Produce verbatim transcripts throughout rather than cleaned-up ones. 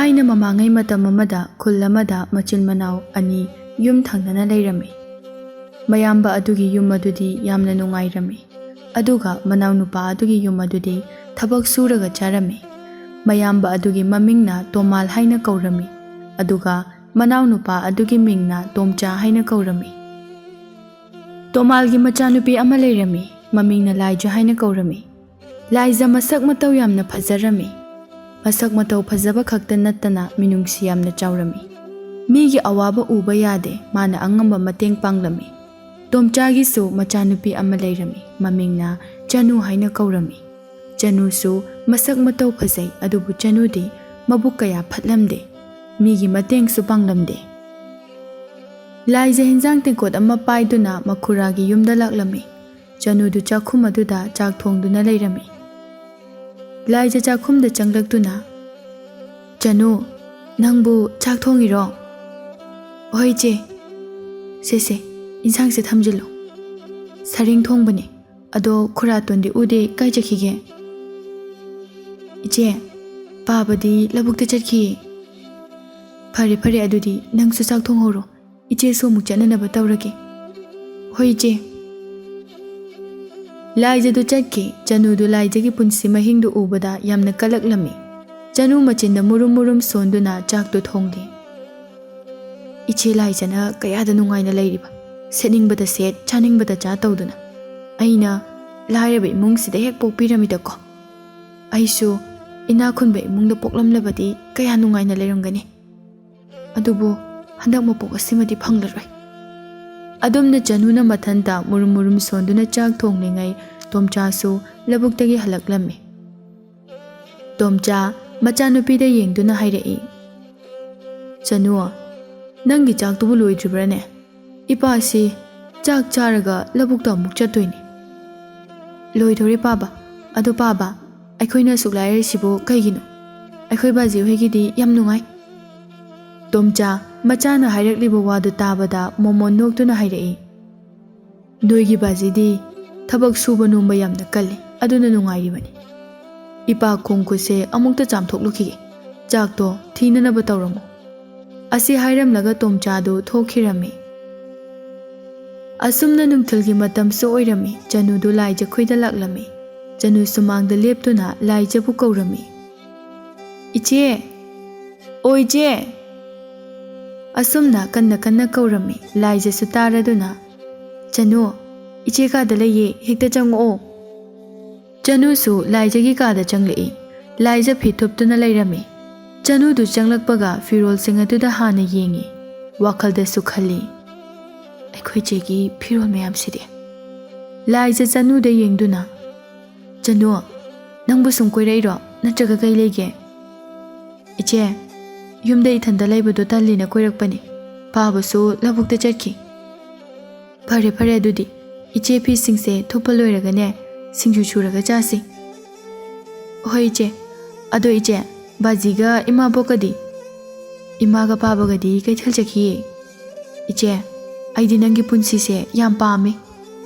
ꯊꯥꯏꯅ ꯃꯃꯥꯡꯉꯩ ꯃꯇꯝ ꯑꯃꯗ ꯈꯨꯜ ꯑꯃꯗ ꯃꯆꯤꯟ ꯃꯅꯥꯎ ꯑꯅꯤ ꯌꯨꯝ ꯊꯪꯅꯅ ꯂꯩꯔꯝꯃꯤ꯫ ꯃꯌꯥꯝꯕ ꯑꯗꯨꯒꯤ ꯌꯨꯝ ꯑꯗꯨꯗꯤ ꯌꯥꯝꯅ ꯅꯨꯡꯉꯥꯏꯔꯝꯃꯤ꯫ ꯑꯗꯨꯒ ꯃꯅꯥꯎꯅꯨꯄꯥ ꯑꯗꯨꯒꯤ ꯌꯨꯝ ꯑꯗꯨꯗꯤ ꯊꯕꯛ ꯁꯨꯔꯒ ꯆꯥꯔꯝꯃꯤ꯫ ꯃꯌꯥꯝꯕ ꯑꯗꯨꯒꯤ ꯃꯃꯤꯡꯅ ꯇꯣꯃꯥꯜ ꯍꯥꯏꯅ ꯀꯧꯔꯝꯃꯤ꯫ ꯑꯗꯨꯒ ꯃꯅꯥꯎꯅꯨꯄꯥ ꯑꯗꯨꯒꯤ ꯃꯤꯡꯅ ꯇꯣꯝꯆꯥ ꯍꯥꯏꯅ ꯀꯧꯔꯝꯃꯤ꯫ ꯇꯣꯃꯥꯜꯒꯤ ꯃꯆꯥꯅꯨꯄꯤ ꯑꯃ ꯂꯩꯔꯝꯃꯤ꯫ ꯃꯃꯤꯡꯅ ꯂꯥꯏꯖ ꯍꯥꯏꯅ ꯀꯧꯔꯝꯃꯤ꯫ ꯂꯥꯏꯖ ꯃꯁꯛ ꯃꯇꯧ ꯌꯥꯝꯅ ꯐꯖꯔꯝꯃꯤ꯫ ꯃꯁꯛ ꯃꯇꯧ ꯐꯖꯕ ꯈꯛꯇ ꯅꯠꯇꯅ ꯃꯤꯅꯨꯡꯁꯤ ꯌꯥꯝꯅ ꯆꯥꯎꯔꯝꯃꯤ꯫ ꯃꯤꯒꯤ ꯑꯋꯥꯕ ꯎꯕ ꯌꯥꯗꯦ, ꯃꯥꯅ ꯑꯉꯝꯕ ꯃꯇꯦꯡ ꯄꯥꯡꯂꯝꯃꯤ꯫ ꯇꯣꯝꯆꯥꯒꯤꯁꯨ ꯃꯆꯥꯅꯨꯄꯤ ꯑꯃ ꯂꯩꯔꯝꯃꯤ꯫ ꯃꯃꯤꯡꯅ ꯆꯅꯨ ꯍꯥꯏꯅ ꯀꯧꯔꯝꯃꯤ꯫ ꯆꯅꯨꯁꯨ ꯃꯁꯛ ꯃꯇꯧ ꯐꯖꯩ, ꯑꯗꯨꯕꯨ ꯆꯅꯨꯗꯤ ꯃꯕꯨꯛ ꯀꯌꯥ ꯐꯠꯂꯝꯗꯦ꯫ ꯃꯤꯒꯤ ꯃꯇꯦꯡꯁꯨ ꯄꯥꯡꯂꯝꯗꯦ꯫ ꯂꯥꯏꯖ ꯍꯤꯟꯖꯥꯡ ꯇꯦꯡꯀꯣꯠ ꯑꯃ ꯄꯥꯏꯗꯨꯅ ꯃꯈꯨꯔꯥꯒꯤ ꯌꯨꯝꯗ ꯂꯥꯛꯂꯝꯃꯤ꯫ ꯆꯅꯨꯗꯨ ꯆꯥꯛꯈꯨꯝ ꯑꯗꯨꯗ ꯆꯥꯛ ꯊꯣꯡꯗꯨꯅ ꯂꯩꯔꯝꯃꯤ꯫ ꯂꯥꯏꯖ ꯆꯥꯛꯈꯨꯝꯗ ꯆꯪꯂꯛꯇꯨꯅ, "ꯆꯅꯨ, ꯅꯪꯕꯨ ꯆꯥꯛ ꯊꯣꯡꯉꯤꯔꯣ?" "ꯍꯣꯏ, ꯏꯆꯦ꯫ ꯁꯦ, ꯁꯦ, ꯏꯟꯁꯥꯡꯁꯦ ꯊꯝꯖꯤꯜꯂꯨ꯫ ꯁꯔꯦꯡ ꯊꯣꯡꯕꯅꯦ꯫ ꯑꯗꯣ ꯈꯨꯔꯥꯇꯣꯟꯗꯤ ꯎꯗꯦ, ꯀꯥꯏ ꯆꯠꯈꯤꯒꯦ?" "ꯏꯆꯦ, ꯄꯥꯕꯗꯤ ꯂꯧꯕꯨꯛꯇ ꯆꯠꯈꯤꯌꯦ꯫" "ꯐꯔꯦ, ꯐꯔꯦ, ꯑꯗꯨꯗꯤ ꯅꯪꯁꯨ ꯆꯥꯛ ꯊꯣꯡꯍꯧꯔꯣ꯫ ꯏꯆꯦꯁꯨ ꯑꯃꯨꯛ ꯆꯠꯅꯅꯕ ꯇꯧꯔꯒꯦ꯫" "ꯍꯣꯏ, ꯏꯆꯦ꯫" ꯂꯥꯏꯖꯗꯨ ꯆꯠꯈꯤ꯫ ꯆꯅꯨꯗꯨ ꯂꯥꯏꯖꯒꯤ ꯄꯨꯟꯁꯤ ꯃꯍꯤꯡꯗꯨ ꯎꯕꯗ ꯌꯥꯝꯅ ꯀꯜꯂꯛꯂꯝꯃꯤ꯫ ꯆꯅꯨ ꯃꯆꯤꯟꯗ ꯃꯨꯔꯨꯝ ꯃꯨꯔꯨꯝ ꯁꯣꯟꯗꯨꯅ ꯆꯥꯛꯇꯨ ꯊꯣꯡꯂꯤ꯫ "ꯏꯆꯦ ꯂꯥꯏꯖꯅ ꯀꯌꯥꯗ ꯅꯨꯡꯉꯥꯏꯅ ꯂꯩꯔꯤꯕ, ꯁꯦꯠꯅꯤꯡꯕꯗ ꯁꯦꯠ, ꯆꯥꯅꯤꯡꯕꯗ ꯆꯥ ꯇꯧꯗꯨꯅ꯫ ꯑꯩꯅ ꯂꯥꯏꯔꯕ ꯏꯃꯨꯡꯁꯤꯗ ꯍꯦꯛ ꯄꯣꯛꯄꯤꯔꯝꯃꯤꯗꯀꯣ꯫ ꯑꯩꯁꯨ ꯏꯅꯥꯛ ꯈꯨꯟꯕ ꯏꯃꯨꯡꯗ ꯄꯣꯛꯂꯝꯂꯕꯗꯤ ꯀꯌꯥ ꯅꯨꯡꯉꯥꯏꯅ ꯂꯩꯔꯝꯒꯅꯤ꯫ ꯑꯗꯨꯕꯨ ꯍꯟꯗꯛ ꯃꯄꯣꯛ ꯑꯁꯤꯃꯗꯤ ꯐꯪꯂꯔꯣꯏ꯫" ꯑꯗꯨꯝꯅ ꯆꯅꯨꯅ ꯃꯊꯟꯇ ꯃꯨꯔꯨꯝ ꯃꯨꯔꯨꯝ ꯁꯣꯟꯗꯨꯅ ꯆꯥꯛ ꯊꯣꯡꯂꯤꯉꯩ ꯇꯣꯝꯆꯥꯁꯨ ꯂꯧꯕꯨꯛꯇꯒꯤ ꯍꯜꯂꯛꯂꯝꯃꯤ꯫ ꯇꯣꯝꯆꯥ ꯃꯆꯥꯅꯨꯄꯤꯗ ꯌꯦꯡꯗꯨꯅ ꯍꯥꯏꯔꯛꯏ, "ꯆꯅꯨ, ꯅꯪꯒꯤ ꯆꯥꯛꯇꯨꯕꯨ ꯂꯣꯏꯗ꯭ꯔꯤꯕ꯭ꯔꯥꯅꯦ? ꯏꯄꯥꯁꯤ ꯆꯥꯛ ꯆꯥꯔꯒ ꯂꯧꯕꯨꯛꯇ ꯑꯃꯨꯛ ꯆꯠꯇꯣꯏꯅꯤ꯫" "ꯂꯣꯏꯗꯧꯔꯦ ꯄꯥꯕ꯫ ꯑꯗꯣ ꯄꯥꯕ, ꯑꯩꯈꯣꯏꯅ ꯑꯁꯨꯛ ꯂꯥꯏꯔꯤꯁꯤꯕꯨ ꯀꯩꯒꯤꯅꯣ? ꯑꯩꯈꯣꯏ ꯕꯥꯖꯤ ꯍꯣꯏꯒꯤꯗꯤ ꯌꯥꯝ ꯅꯨꯡꯉꯥꯏ꯫" ꯇꯣꯝꯆꯥ ꯃꯆꯥꯅ ꯍꯥꯏꯔꯛꯂꯤꯕ ꯋꯥꯗꯨ ꯇꯥꯕꯗ ꯃꯣꯃꯣꯟ ꯅꯣꯛꯇꯨꯅ ꯍꯥꯏꯔꯛꯏ, "ꯅꯣꯏꯒꯤ ꯕꯥꯖꯤꯗꯤ ꯊꯕꯛ ꯁꯨꯕ ꯅꯣꯝꯕ ꯌꯥꯝꯅ ꯀꯜꯂꯤ, ꯑꯗꯨꯅ ꯅꯨꯡꯉꯥꯏꯔꯤꯕꯅꯤ꯫ ꯏꯄꯥ ꯈꯣꯡ ꯈꯨꯠꯁꯦ ꯑꯃꯨꯛꯇ ꯆꯥꯝꯊꯣꯛꯂꯨꯈꯤꯒꯦ꯫ ꯆꯥꯛꯇꯣ ꯊꯤꯅꯅꯕ ꯇꯧꯔꯝꯃꯨ꯫ ꯑꯁꯤ ꯍꯥꯏꯔꯝꯂꯒ ꯇꯣꯝꯆꯥꯗꯨ ꯊꯣꯛꯈꯤꯔꯝꯃꯤ꯫ ꯑꯁꯨꯝꯅ ꯅꯨꯡꯊꯤꯜꯒꯤ ꯃꯇꯝꯁꯨ ꯑꯣꯏꯔꯝꯃꯤ꯫ ꯆꯅꯨꯗꯨ ꯂꯥꯏꯖ ꯈꯣꯏꯗ ꯂꯥꯛꯂꯝꯃꯤ꯫ ꯆꯅꯨ ꯁꯨꯃꯥꯡꯗ ꯂꯦꯞꯇꯨꯅ ꯂꯥꯏꯖꯕꯨ ꯀꯧꯔꯝꯃꯤ꯫ "ꯏꯆꯦ! ꯑꯣ ꯏꯆꯦ!" ꯑꯁꯨꯝꯅ ꯀꯟꯅ ꯀꯟꯅ ꯀꯧꯔꯝꯃꯤ꯫ ꯂꯥꯏꯖꯁꯨ ꯇꯥꯔꯗꯨꯅ, "ꯆꯅꯨ, ꯏꯆꯦ ꯀꯥꯗ ꯂꯩꯌꯦ, ꯍꯦꯛꯇ ꯆꯪꯉꯛꯑꯣ꯫" ꯆꯅꯨꯁꯨ ꯂꯥꯏꯖꯒꯤ ꯀꯥꯗ ꯆꯪꯂꯛꯏ꯫ ꯂꯥꯏꯖ ꯐꯤ ꯊꯨꯞꯇꯨꯅ ꯂꯩꯔꯝꯃꯤ꯫ ꯆꯅꯨꯗꯨ ꯆꯪꯂꯛꯄꯒ ꯐꯤꯔꯣꯜꯁꯤꯡ ꯑꯗꯨꯗ ꯍꯥꯟꯅ ꯌꯦꯡꯉꯤ꯫ ꯋꯥꯈꯜꯗꯁꯨ ꯈꯜꯂꯤ, "ꯑꯩꯈꯣꯏ ꯆꯦꯒꯤ ꯐꯤꯔꯣꯜ ꯃꯌꯥꯝꯁꯤꯗꯤ?" ꯂꯥꯏꯖ ꯆꯅꯨꯗ ꯌꯦꯡꯗꯨꯅ, "ꯆꯅꯨ, ꯅꯪꯕꯨ ꯁꯨꯝ ꯀꯣꯏꯔꯛꯏꯔꯣ, ꯅꯠꯇ꯭ꯔꯒ ꯀꯩ ꯂꯩꯒꯦ?" "ꯏꯆꯦ, ꯌꯨꯝꯗ ꯏꯊꯟꯗ ꯂꯩꯕꯗꯣ ꯇꯜꯂꯤꯅ ꯀꯣꯏꯔꯛꯄꯅꯤ꯫ ꯄꯥꯕꯁꯨ ꯂꯧꯕꯨꯛꯇ ꯆꯠꯈꯤ꯫" "ꯐꯔꯦ, ꯐꯔꯦ, ꯑꯗꯨꯗꯤ ꯏꯆꯦ ꯐꯤꯁꯤꯡꯁꯦ ꯊꯨꯞꯄ ꯂꯣꯏꯔꯒꯅꯦ, ꯁꯤꯡꯖꯨ ꯁꯨꯔꯒ ꯆꯥꯁꯤ꯫" "ꯍꯣꯏ ꯏꯆꯦ꯫ ꯑꯗꯣ ꯏꯆꯦ, ꯕꯥꯖꯤꯒ ꯏꯃꯥꯕꯣꯛꯀꯗꯤ?" "ꯏꯃꯥꯒ ꯄꯥꯕꯒꯗꯤ ꯀꯩꯊꯦꯜ ꯆꯠꯈꯤꯌꯦ꯫" "ꯏꯆꯦ, ꯑꯩꯗꯤ ꯅꯪꯒꯤ ꯄꯨꯟꯁꯤꯁꯦ ꯌꯥꯝ ꯄꯥꯝꯃꯤ꯫"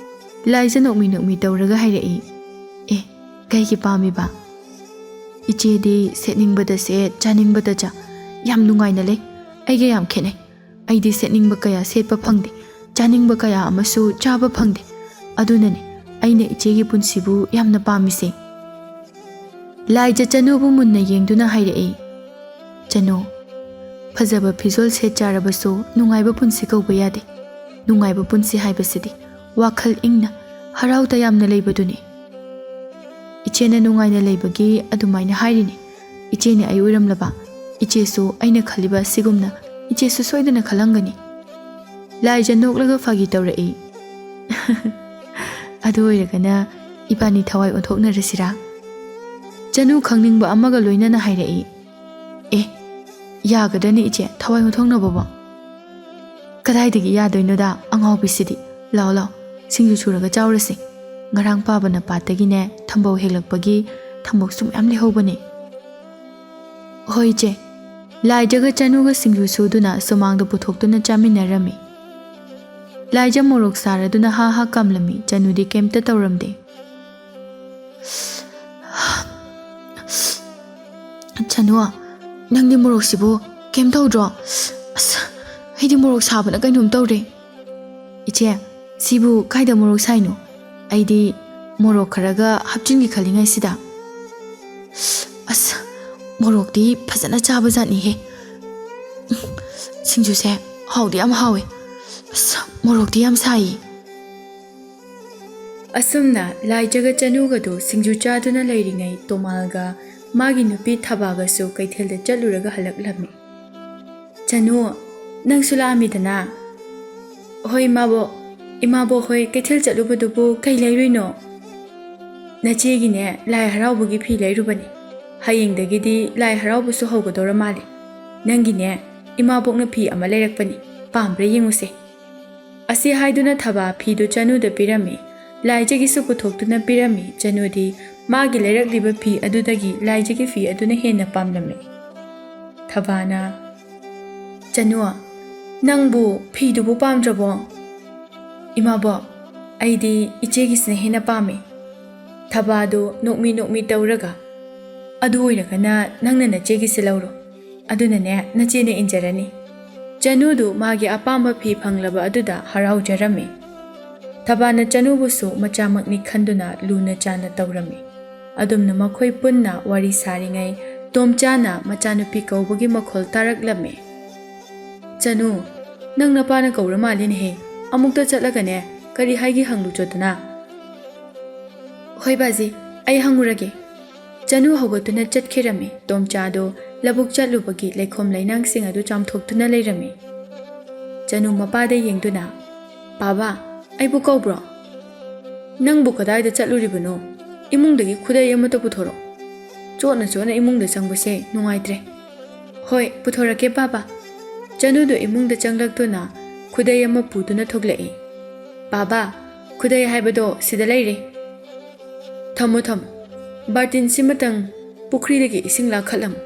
ꯂꯥꯏꯖ ꯅꯣꯛꯃꯤ ꯅꯣꯛꯃꯤ ꯇꯧꯔꯒ ꯍꯥꯏꯔꯛꯏ꯫ "ꯑꯦ, ꯀꯩꯒꯤ ꯄꯥꯝꯃꯤꯕ?" "ꯏꯆꯦꯗꯤ ꯁꯦꯠꯅꯤꯡꯕꯗ ꯁꯦꯠ, ꯆꯥꯅꯤꯡꯕꯗ ꯆꯥ, ꯌꯥꯝ ꯅꯨꯡꯉꯥꯏꯅ ꯂꯩ꯫ ꯑꯩꯒ ꯌꯥꯝ ꯈꯦꯠꯅꯩ꯫ ꯑꯩꯗꯤ ꯁꯦꯠꯅꯤꯡꯕ ꯀꯌꯥ ꯁꯦꯠꯄ ꯐꯪꯗꯦ, ꯆꯥꯅꯤꯡꯕ ꯀꯌꯥ ꯑꯃꯁꯨ ꯆꯥꯕ ꯐꯪꯗꯦ꯫ ꯑꯗꯨꯅꯅꯤ ꯑꯩꯅ ꯏꯆꯦꯒꯤ ꯄꯨꯟꯁꯤꯕꯨ ꯌꯥꯝꯅ ꯄꯥꯝꯃꯤꯁꯦ꯫" ꯂꯥꯏꯖ ꯆꯅꯨꯕꯨ ꯃꯨꯟꯅ ꯌꯦꯡꯗꯨꯅ ꯍꯥꯏꯔꯛꯏ, "ꯆꯅꯨ, ꯐꯖꯕ ꯐꯤꯖꯣꯜ ꯁꯦꯠ ꯆꯥꯔꯕꯁꯨ ꯅꯨꯡꯉꯥꯏꯕ ꯄꯨꯟꯁꯤ ꯀꯧꯕ ꯌꯥꯗꯦ꯫ ꯅꯨꯡꯉꯥꯏꯕ ꯄꯨꯟꯁꯤ ꯍꯥꯏꯕꯁꯤꯗꯤ ꯋꯥꯈꯜ ꯏꯪꯅ, ꯍꯔꯥꯎ ꯇꯌꯥꯝꯅ ꯂꯩꯕꯗꯨꯅꯤ꯫ ꯏꯆꯦꯅ ꯅꯨꯡꯉꯥꯏꯅ ꯂꯩꯕꯒꯤ ꯑꯗꯨꯃꯥꯏꯅ ꯍꯥꯏꯔꯤꯅꯤ꯫ ꯏꯆꯦꯅ ꯑꯩ ꯑꯣꯏꯔꯝꯂꯕ, ꯏꯆꯦꯁꯨ ꯑꯩꯅ ꯈꯜꯂꯤꯕ ꯑꯁꯤꯒꯨꯝꯅ ꯏꯆꯦꯁꯨ ꯁꯣꯏꯗꯅ ꯈꯜꯂꯝꯒꯅꯤ꯫" ꯂꯥꯏꯖ ꯅꯣꯛꯂꯒ ꯐꯥꯒꯤ ꯇꯧꯔꯛꯏ꯫ "ꯑꯗꯨ ꯑꯣꯏꯔꯒꯅ ꯏꯕꯥꯅꯤ ꯊꯋꯥꯏ ꯑꯣꯟꯊꯣꯛꯅꯔꯁꯤꯔꯥ?" ꯆꯅꯨ ꯈꯪꯅꯤꯡꯕ ꯑꯃꯒ ꯂꯣꯏꯅꯅ ꯍꯥꯏꯔꯛꯏ꯫ "ꯑꯦ, ꯌꯥꯒꯗ꯭ꯔꯅꯦ ꯏꯆꯦ, ꯊꯋꯥꯏ ꯑꯣꯟꯊꯣꯛꯅꯕꯕꯣ?" "ꯀꯗꯥꯏꯗꯒꯤ ꯌꯥꯗꯣꯏꯅꯣꯗ, ꯑꯉꯥꯎꯕꯤꯁꯤꯗꯤ꯫ ꯂꯥꯎ, ꯂꯥꯎ, ꯁꯤꯡꯖꯨ ꯁꯨꯔꯒ ꯆꯥꯎꯔꯁꯤ꯫ ꯉꯔꯥꯡ ꯄꯥꯕꯅ ꯄꯥꯠꯇꯒꯤꯅꯦ, ꯊꯝꯕꯧ ꯍꯦꯛꯂꯛꯄꯒꯤ ꯊꯝꯕꯧꯁꯨ ꯃꯌꯥꯝ ꯂꯩꯍꯧꯕꯅꯦ꯫" "ꯍꯣꯏ ꯏꯆꯦ꯫" ꯂꯥꯏꯖꯒ ꯆꯅꯨꯒ ꯁꯤꯡꯖꯨ ꯁꯨꯗꯨꯅ ꯁꯨꯃꯥꯡꯗ ꯄꯨꯊꯣꯛꯇꯨꯅ ꯆꯥꯃꯤꯟꯅꯔꯝꯃꯤ꯫ ꯂꯥꯏꯖ ꯃꯣꯔꯣꯛ ꯁꯥꯔꯗꯨꯅ ꯍꯥ ꯍꯥ ꯀꯥꯝꯂꯝꯃꯤ꯫ ꯆꯅꯨꯗꯤ ꯀꯩꯝꯇ ꯇꯧꯔꯝꯗꯦ꯫ "ꯆꯅꯨ, ꯅꯪꯗꯤ ꯃꯣꯔꯣꯛꯁꯤꯕꯨ ꯀꯩꯝ ꯇꯧꯗ꯭ꯔꯣ? ꯑꯁ, ꯑꯩꯗꯤ ꯃꯣꯔꯣꯛ ꯁꯥꯕꯅ ꯀꯩꯅꯣꯝ ꯇꯧꯔꯦ꯫ ꯏꯆꯦ, ꯁꯤꯕꯨ ꯀꯥꯏꯗ ꯃꯣꯔꯣꯛ ꯁꯥꯏꯅꯣ? ꯑꯩꯗꯤ ꯃꯣꯔꯣꯛ ꯈꯔꯒ ꯍꯥꯞꯆꯤꯟꯒꯦ ꯈꯜꯂꯤꯉꯩꯁꯤꯗ꯫ ꯑꯁ, ꯃꯣꯔꯣꯛꯇꯤ ꯐꯖꯅ ꯆꯥꯕ ꯖꯥꯠꯅꯤꯍꯦ꯫ ꯁꯤꯡꯖꯨꯁꯦ ꯍꯥꯎꯗꯤ ꯌꯥꯝ ꯍꯥꯎꯋꯦ꯫ ꯑꯁ, ꯃꯣꯔꯣꯛꯇꯤ ꯌꯥꯝ ꯁꯥꯏꯌꯦ꯫ ꯑꯁꯨꯝꯅ ꯂꯥꯏꯖꯒ ꯆꯅꯨꯒꯗꯨ ꯁꯤꯡꯖꯨ ꯆꯥꯗꯨꯅ ꯂꯩꯔꯤꯉꯩ, ꯇꯣꯃꯥꯜꯒ ꯃꯥꯒꯤ ꯅꯨꯄꯤ ꯊꯕꯥꯒꯁꯨ ꯀꯩꯊꯦꯜꯗ ꯆꯠꯂꯨꯔꯒ ꯍꯜꯂꯛꯂꯝꯃꯤ꯫ "ꯆꯅꯨ, ꯅꯪꯁꯨ ꯂꯥꯛꯑꯝꯃꯤꯗꯅ?" "ꯍꯣꯏ, ꯏꯃꯥꯕꯣꯛ꯫ ꯏꯃꯥꯕꯣꯛ ꯍꯣꯏ ꯀꯩꯊꯦꯜ ꯆꯠꯂꯨꯕꯗꯨꯕꯨ ꯀꯩ ꯂꯩꯔꯨꯏꯅꯣ?" "ꯅꯆꯦꯒꯤꯅꯦ, ꯂꯥꯏ ꯍꯔꯥꯎꯕꯒꯤ ꯐꯤ ꯂꯩꯔꯨꯕꯅꯤ꯫ ꯍꯌꯦꯡꯗꯒꯤꯗꯤ ꯂꯥꯏ ꯍꯔꯥꯎꯕꯁꯨ ꯍꯧꯒꯗꯧꯔ ꯃꯥꯜꯂꯦ꯫ ꯅꯪꯒꯤꯅꯦ, ꯏꯃꯥꯕꯣꯛꯅ ꯐꯤ ꯑꯃ ꯂꯩꯔꯛꯄꯅꯤ꯫ ꯄꯥꯝꯕ꯭ꯔꯥ ꯌꯦꯡꯉꯨꯁꯦ?" ꯑꯁꯤ ꯍꯥꯏꯗꯨꯅ ꯊꯕꯥ ꯐꯤꯗꯨ ꯆꯅꯨꯗ ꯄꯤꯔꯝꯃꯤ꯫ ꯂꯥꯏꯖꯒꯤꯁꯨ ꯄꯨꯊꯣꯛꯇꯨꯅ ꯄꯤꯔꯝꯃꯤ꯫ ꯆꯅꯨꯗꯤ ꯃꯥꯒꯤ ꯂꯩꯔꯛꯂꯤꯕ ꯐꯤ ꯑꯗꯨꯗꯒꯤ ꯂꯥꯏꯖꯒꯤ ꯐꯤ ꯑꯗꯨꯅ ꯍꯦꯟꯅ ꯄꯥꯝꯂꯝꯃꯤ꯫ ꯊꯕꯥꯅ, "ꯆꯅꯨ, ꯅꯪꯕꯨ ꯐꯤꯗꯨꯕꯨ ꯄꯥꯝꯗ꯭ꯔꯕꯣ?" "ꯏꯃꯥꯕꯣꯛ, ꯑꯩꯗꯤ ꯏꯆꯦꯒꯤꯁꯤꯅ ꯍꯦꯟꯅ ꯄꯥꯝꯃꯤ꯫" ꯊꯕꯥꯗꯨ ꯅꯣꯛꯃꯤ ꯅꯣꯛꯃꯤ ꯇꯧꯔꯒ, "ꯑꯗꯨ ꯑꯣꯏꯔꯒꯅ ꯅꯪꯅ ꯅꯆꯦꯒꯤꯁꯦ ꯂꯧꯔꯣ꯫ ꯑꯗꯨꯅꯅꯦ, ꯅꯆꯦꯅ ꯏꯟꯖꯔꯅꯤ꯫" ꯆꯅꯨꯗꯨ ꯃꯥꯒꯤ ꯑꯄꯥꯝꯕ ꯐꯤ ꯐꯪꯂꯕ ꯑꯗꯨꯗ ꯍꯔꯥꯎꯖꯔꯝꯃꯤ꯫ ꯊꯕꯥꯅ ꯆꯅꯨꯕꯨꯁꯨ ꯃꯆꯥꯃꯛꯅꯤ ꯈꯟꯗꯨꯅ ꯂꯨꯅ ꯆꯥꯟꯅ ꯇꯧꯔꯝꯃꯤ꯫ ꯑꯗꯨꯝꯅ ꯃꯈꯣꯏ ꯄꯨꯟꯅ ꯋꯥꯔꯤ ꯁꯥꯔꯤꯉꯩ, ꯇꯣꯝꯆꯥꯅ ꯃꯆꯥꯅꯨꯄꯤ ꯀꯧꯕꯒꯤ ꯃꯈꯣꯜ ꯇꯥꯔꯛꯂꯝꯃꯤ꯫ "ꯆꯅꯨ, ꯅꯪ ꯅꯄꯥꯅ ꯀꯧꯔ ꯃꯥꯜꯂꯤꯅꯦꯍꯦ꯫ ꯑꯃꯨꯛꯇ ꯆꯠꯂꯒꯅꯦ, ꯀꯔꯤ ꯍꯥꯏꯒꯦ ꯍꯪꯂꯨꯆꯣꯗꯅ꯫" "ꯍꯣꯏ ꯕꯥꯖꯤ, ꯑꯩ ꯍꯪꯉꯨꯔꯒꯦ꯫" ꯆꯅꯨ ꯍꯧꯒꯠꯇꯨꯅ ꯆꯠꯈꯤꯔꯝꯃꯤ꯫ ꯇꯣꯝꯆꯥꯗꯣ ꯂꯧꯕꯨꯛ ꯆꯠꯂꯨꯕꯒꯤ ꯂꯩꯈꯣꯝ ꯂꯩꯅꯥꯡꯁꯤꯡ ꯑꯗꯨ ꯆꯥꯝꯊꯣꯛꯇꯨꯅ ꯂꯩꯔꯝꯃꯤ꯫ ꯆꯅꯨ ꯃꯄꯥꯗ ꯌꯦꯡꯗꯨꯅ, "ꯄꯥꯕ, ꯑꯩꯕꯨ ꯀꯧꯕ꯭ꯔꯣ?" "ꯅꯪꯕꯨ ꯀꯗꯥꯏꯗ ꯆꯠꯂꯨꯔꯤꯕꯅꯣ? ꯏꯃꯨꯡꯗꯒꯤ ꯈꯨꯗꯩ ꯑꯃꯠꯇ ꯄꯨꯊꯣꯔꯛꯑꯣ꯫ ꯆꯣꯠꯅ ꯆꯣꯠꯅ ꯏꯃꯨꯡꯗ ꯆꯪꯕꯁꯦ ꯅꯨꯡꯉꯥꯏꯇ꯭ꯔꯦ꯫" "ꯍꯣꯏ, ꯄꯨꯊꯣꯔꯛꯀꯦ, ꯄꯥꯕ꯫" ꯆꯅꯨꯗꯨ ꯏꯃꯨꯡꯗ ꯆꯪꯂꯛꯇꯨꯅ ꯈꯨꯗꯩ ꯑꯃ ꯄꯨꯗꯨꯅ ꯊꯣꯛꯂꯛꯏ꯫ "ꯄꯥꯕ, ꯈꯨꯗꯩ ꯍꯥꯏꯕꯗꯣ ꯁꯤꯗ ꯂꯩꯔꯦ꯫ ꯊꯝꯃꯣ, ꯊꯝꯃꯣ꯫ ꯕꯥꯔꯇꯤꯟꯁꯤꯃꯇꯪ ꯄꯨꯈ꯭ꯔꯤꯗꯒꯤ ꯏꯁꯤꯡ ꯂꯥꯛꯈꯠꯂꯝꯃꯨ꯫"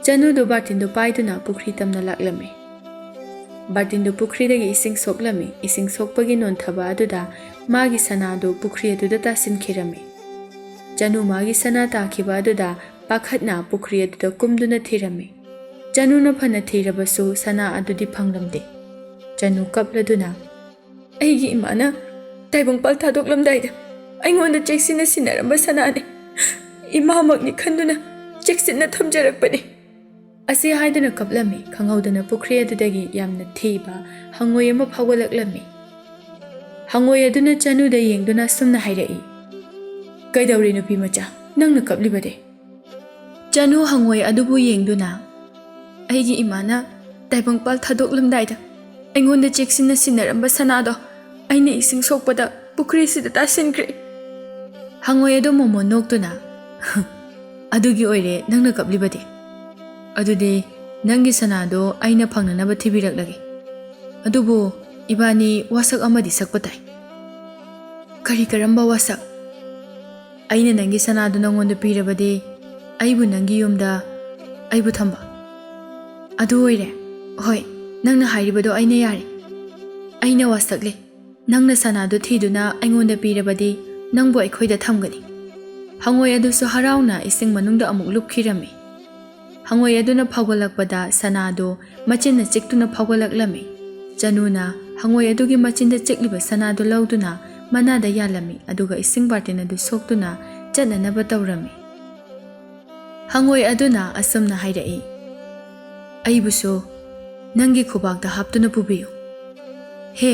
ꯆꯅꯨꯗꯨ ꯕꯥꯔꯇꯤꯟꯗꯨ ꯄꯥꯏꯗꯨꯅ ꯄꯨꯈ꯭ꯔꯤ ꯇꯝꯅ ꯂꯥꯛꯂꯝꯃꯤ꯫ ꯕꯥꯔꯇꯤꯟꯗꯨ ꯄꯨꯈ꯭ꯔꯤꯗꯒꯤ ꯏꯁꯤꯡ ꯁꯣꯛꯂꯝꯃꯤ꯫ ꯏꯁꯤꯡ ꯁꯣꯛꯄꯒꯤ ꯅꯣꯟꯊꯕ ꯑꯗꯨꯗ ꯃꯥꯒꯤ ꯁꯅꯥꯗꯨ ꯄꯨꯈ꯭ꯔꯤ ꯑꯗꯨꯗ ꯇꯥꯁꯤꯟꯈꯤꯔꯝꯃꯤ꯫ ꯆꯅꯨ ꯃꯥꯒꯤ ꯁꯅꯥ ꯇꯥꯈꯤꯕ ꯑꯗꯨꯗ ꯄꯥꯈꯠꯅ ꯄꯨꯈ꯭ꯔꯤ ꯑꯗꯨꯗ ꯀꯨꯝꯗꯨꯅ ꯊꯤꯔꯝꯃꯤ꯫ ꯆꯅꯨꯅ ꯐꯅ ꯊꯤꯔꯕꯁꯨ ꯁꯅꯥ ꯑꯗꯨꯗꯤ ꯐꯪꯂꯝꯗꯦ꯫ ꯆꯅꯨ ꯀꯞꯂꯗꯨꯅ, "ꯑꯩꯒꯤ ꯏꯃꯥꯅ ꯇꯥꯏꯕꯪꯄꯥꯜ ꯊꯥꯗꯣꯛꯂꯝꯗꯥꯏꯗ ꯑꯩꯉꯣꯟꯗ ꯆꯦꯛꯁꯤꯟꯅ ꯁꯤꯟꯅꯔꯝꯕ ꯁꯅꯥꯅꯤ꯫ ꯏꯃꯥꯃꯛꯅꯤ ꯈꯟꯗꯨꯅ ꯆꯦꯛꯁꯤꯟꯅ ꯊꯝꯖꯔꯛꯄꯅꯤ"꯫ ꯑꯁꯤ ꯍꯥꯏꯗꯨꯅ ꯀꯞꯂꯝꯃꯤ꯫ ꯈꯪꯍꯧꯗꯅ ꯄꯨꯈ꯭ꯔꯤ ꯑꯗꯨꯗꯒꯤ ꯌꯥꯝꯅ ꯊꯤꯕ ꯍꯪꯉꯣꯏ ꯑꯃ ꯐꯥꯎꯒꯠꯂꯛꯂꯝꯃꯤ꯫ ꯍꯪꯉꯣꯏ ꯑꯗꯨꯅ ꯆꯅꯨꯗ ꯌꯦꯡꯗꯨꯅ ꯑꯁꯨꯝꯅ ꯍꯥꯏꯔꯛꯏ, "ꯀꯩꯗꯧꯔꯦ ꯅꯨꯄꯤ ꯃꯆꯥ, ꯅꯪꯅ ꯀꯞꯂꯤꯕꯗꯤ?" ꯆꯅꯨ ꯍꯪꯉꯣꯏ ꯑꯗꯨꯕꯨ ꯌꯦꯡꯗꯨꯅ, "ꯑꯩꯒꯤ ꯏꯃꯥꯅ ꯇꯥꯏꯕꯪꯄꯥꯜ ꯊꯥꯗꯣꯛꯂꯝꯗꯥꯏꯗ ꯑꯩꯉꯣꯟꯗ ꯆꯦꯛꯁꯤꯟꯅ ꯁꯤꯟꯅꯔꯝꯕ ꯁꯅꯥꯗꯣ ꯑꯩꯅ ꯏꯁꯤꯡ ꯁꯣꯛꯄꯗ ꯄꯨꯈ꯭ꯔꯤꯁꯤꯗ ꯇꯥꯁꯤꯟꯈ꯭ꯔꯦ"꯫ ꯍꯪꯉꯣꯏ ꯑꯗꯨ ꯃꯣꯃꯣꯟ ꯅꯣꯛꯇꯨꯅ, "ꯑꯗꯨꯒꯤ ꯑꯣꯏꯔꯦ ꯅꯪꯅ ꯀꯞꯂꯤꯕꯗꯤ꯫ ꯑꯗꯨꯗꯤ ꯅꯪꯒꯤ ꯁꯅꯥꯗꯣ ꯑꯩꯅ ꯐꯪꯅꯅꯕ ꯊꯤꯕꯤꯔꯛꯂꯒꯦ꯫ ꯑꯗꯨꯕꯨ ꯏꯕꯥꯅꯤ ꯋꯥꯁꯛ ꯑꯃꯗꯤ ꯁꯛꯄ ꯇꯥꯏ"꯫ "ꯀꯔꯤ ꯀꯔꯝꯕ ꯋꯥꯁꯛ?" "ꯑꯩꯅ ꯅꯪꯒꯤ ꯁꯅꯥꯗꯨ ꯅꯪꯉꯣꯟꯗ ꯄꯤꯔꯕꯗꯤ ꯑꯩꯕꯨ ꯅꯪꯒꯤ ꯌꯨꯝꯗ ꯑꯩꯕꯨ ꯊꯝꯕ"꯫ "ꯑꯗꯨ ꯑꯣꯏꯔꯦ꯫ ꯍꯣꯏ, ꯅꯪꯅ ꯍꯥꯏꯔꯤꯕꯗꯣ ꯑꯩꯅ ꯌꯥꯔꯦ꯫ ꯑꯩꯅ ꯋꯥꯁꯛꯂꯦ꯫ ꯅꯪꯅ ꯁꯅꯥꯗꯨ ꯊꯤꯗꯨꯅ ꯑꯩꯉꯣꯟꯗ ꯄꯤꯔꯕꯗꯤ ꯅꯪꯕꯨ ꯑꯩꯈꯣꯏꯗ ꯊꯝꯒꯅꯤ"꯫ ꯍꯪꯉꯣꯏ ꯑꯗꯨꯁꯨ ꯍꯔꯥꯎꯅ ꯏꯁꯤꯡ ꯃꯅꯨꯡꯗ ꯑꯃꯨꯛ ꯂꯨꯞꯈꯤꯔꯝꯃꯤ꯫ ꯍꯪꯉꯣꯏ ꯑꯗꯨꯅ ꯐꯥꯎꯒꯠꯂꯛꯄꯗ ꯁꯅꯥꯗꯨ ꯃꯆꯤꯟꯅ ꯆꯤꯛꯇꯨꯅ ꯐꯥꯎꯒꯠꯂꯛꯂꯝꯃꯤ꯫ ꯆꯅꯨꯅ ꯍꯪꯉꯣꯏ ꯑꯗꯨꯒꯤ ꯃꯆꯤꯟꯗ ꯆꯤꯛꯂꯤꯕ ꯁꯅꯥꯗꯨ ꯂꯧꯗꯨꯅ ꯃꯅꯥꯗ ꯌꯥꯜꯂꯝꯃꯤ, ꯑꯗꯨꯒ ꯏꯁꯤꯡ ꯕꯥꯔꯇꯤꯟ ꯑꯗꯨ ꯁꯣꯛꯇꯨꯅ ꯆꯠꯅꯅꯕ ꯇꯧꯔꯝꯃꯤ꯫ ꯍꯪꯉꯣꯏ ꯑꯗꯨꯅ ꯑꯁꯨꯝꯅ ꯍꯥꯏꯔꯛꯏ, "ꯑꯩꯕꯨꯁꯨ ꯅꯪꯒꯤ ꯈꯨꯕꯥꯛꯇ ꯍꯥꯞꯇꯨꯅ ꯄꯨꯕꯤꯌꯨ"꯫ "ꯍꯦ,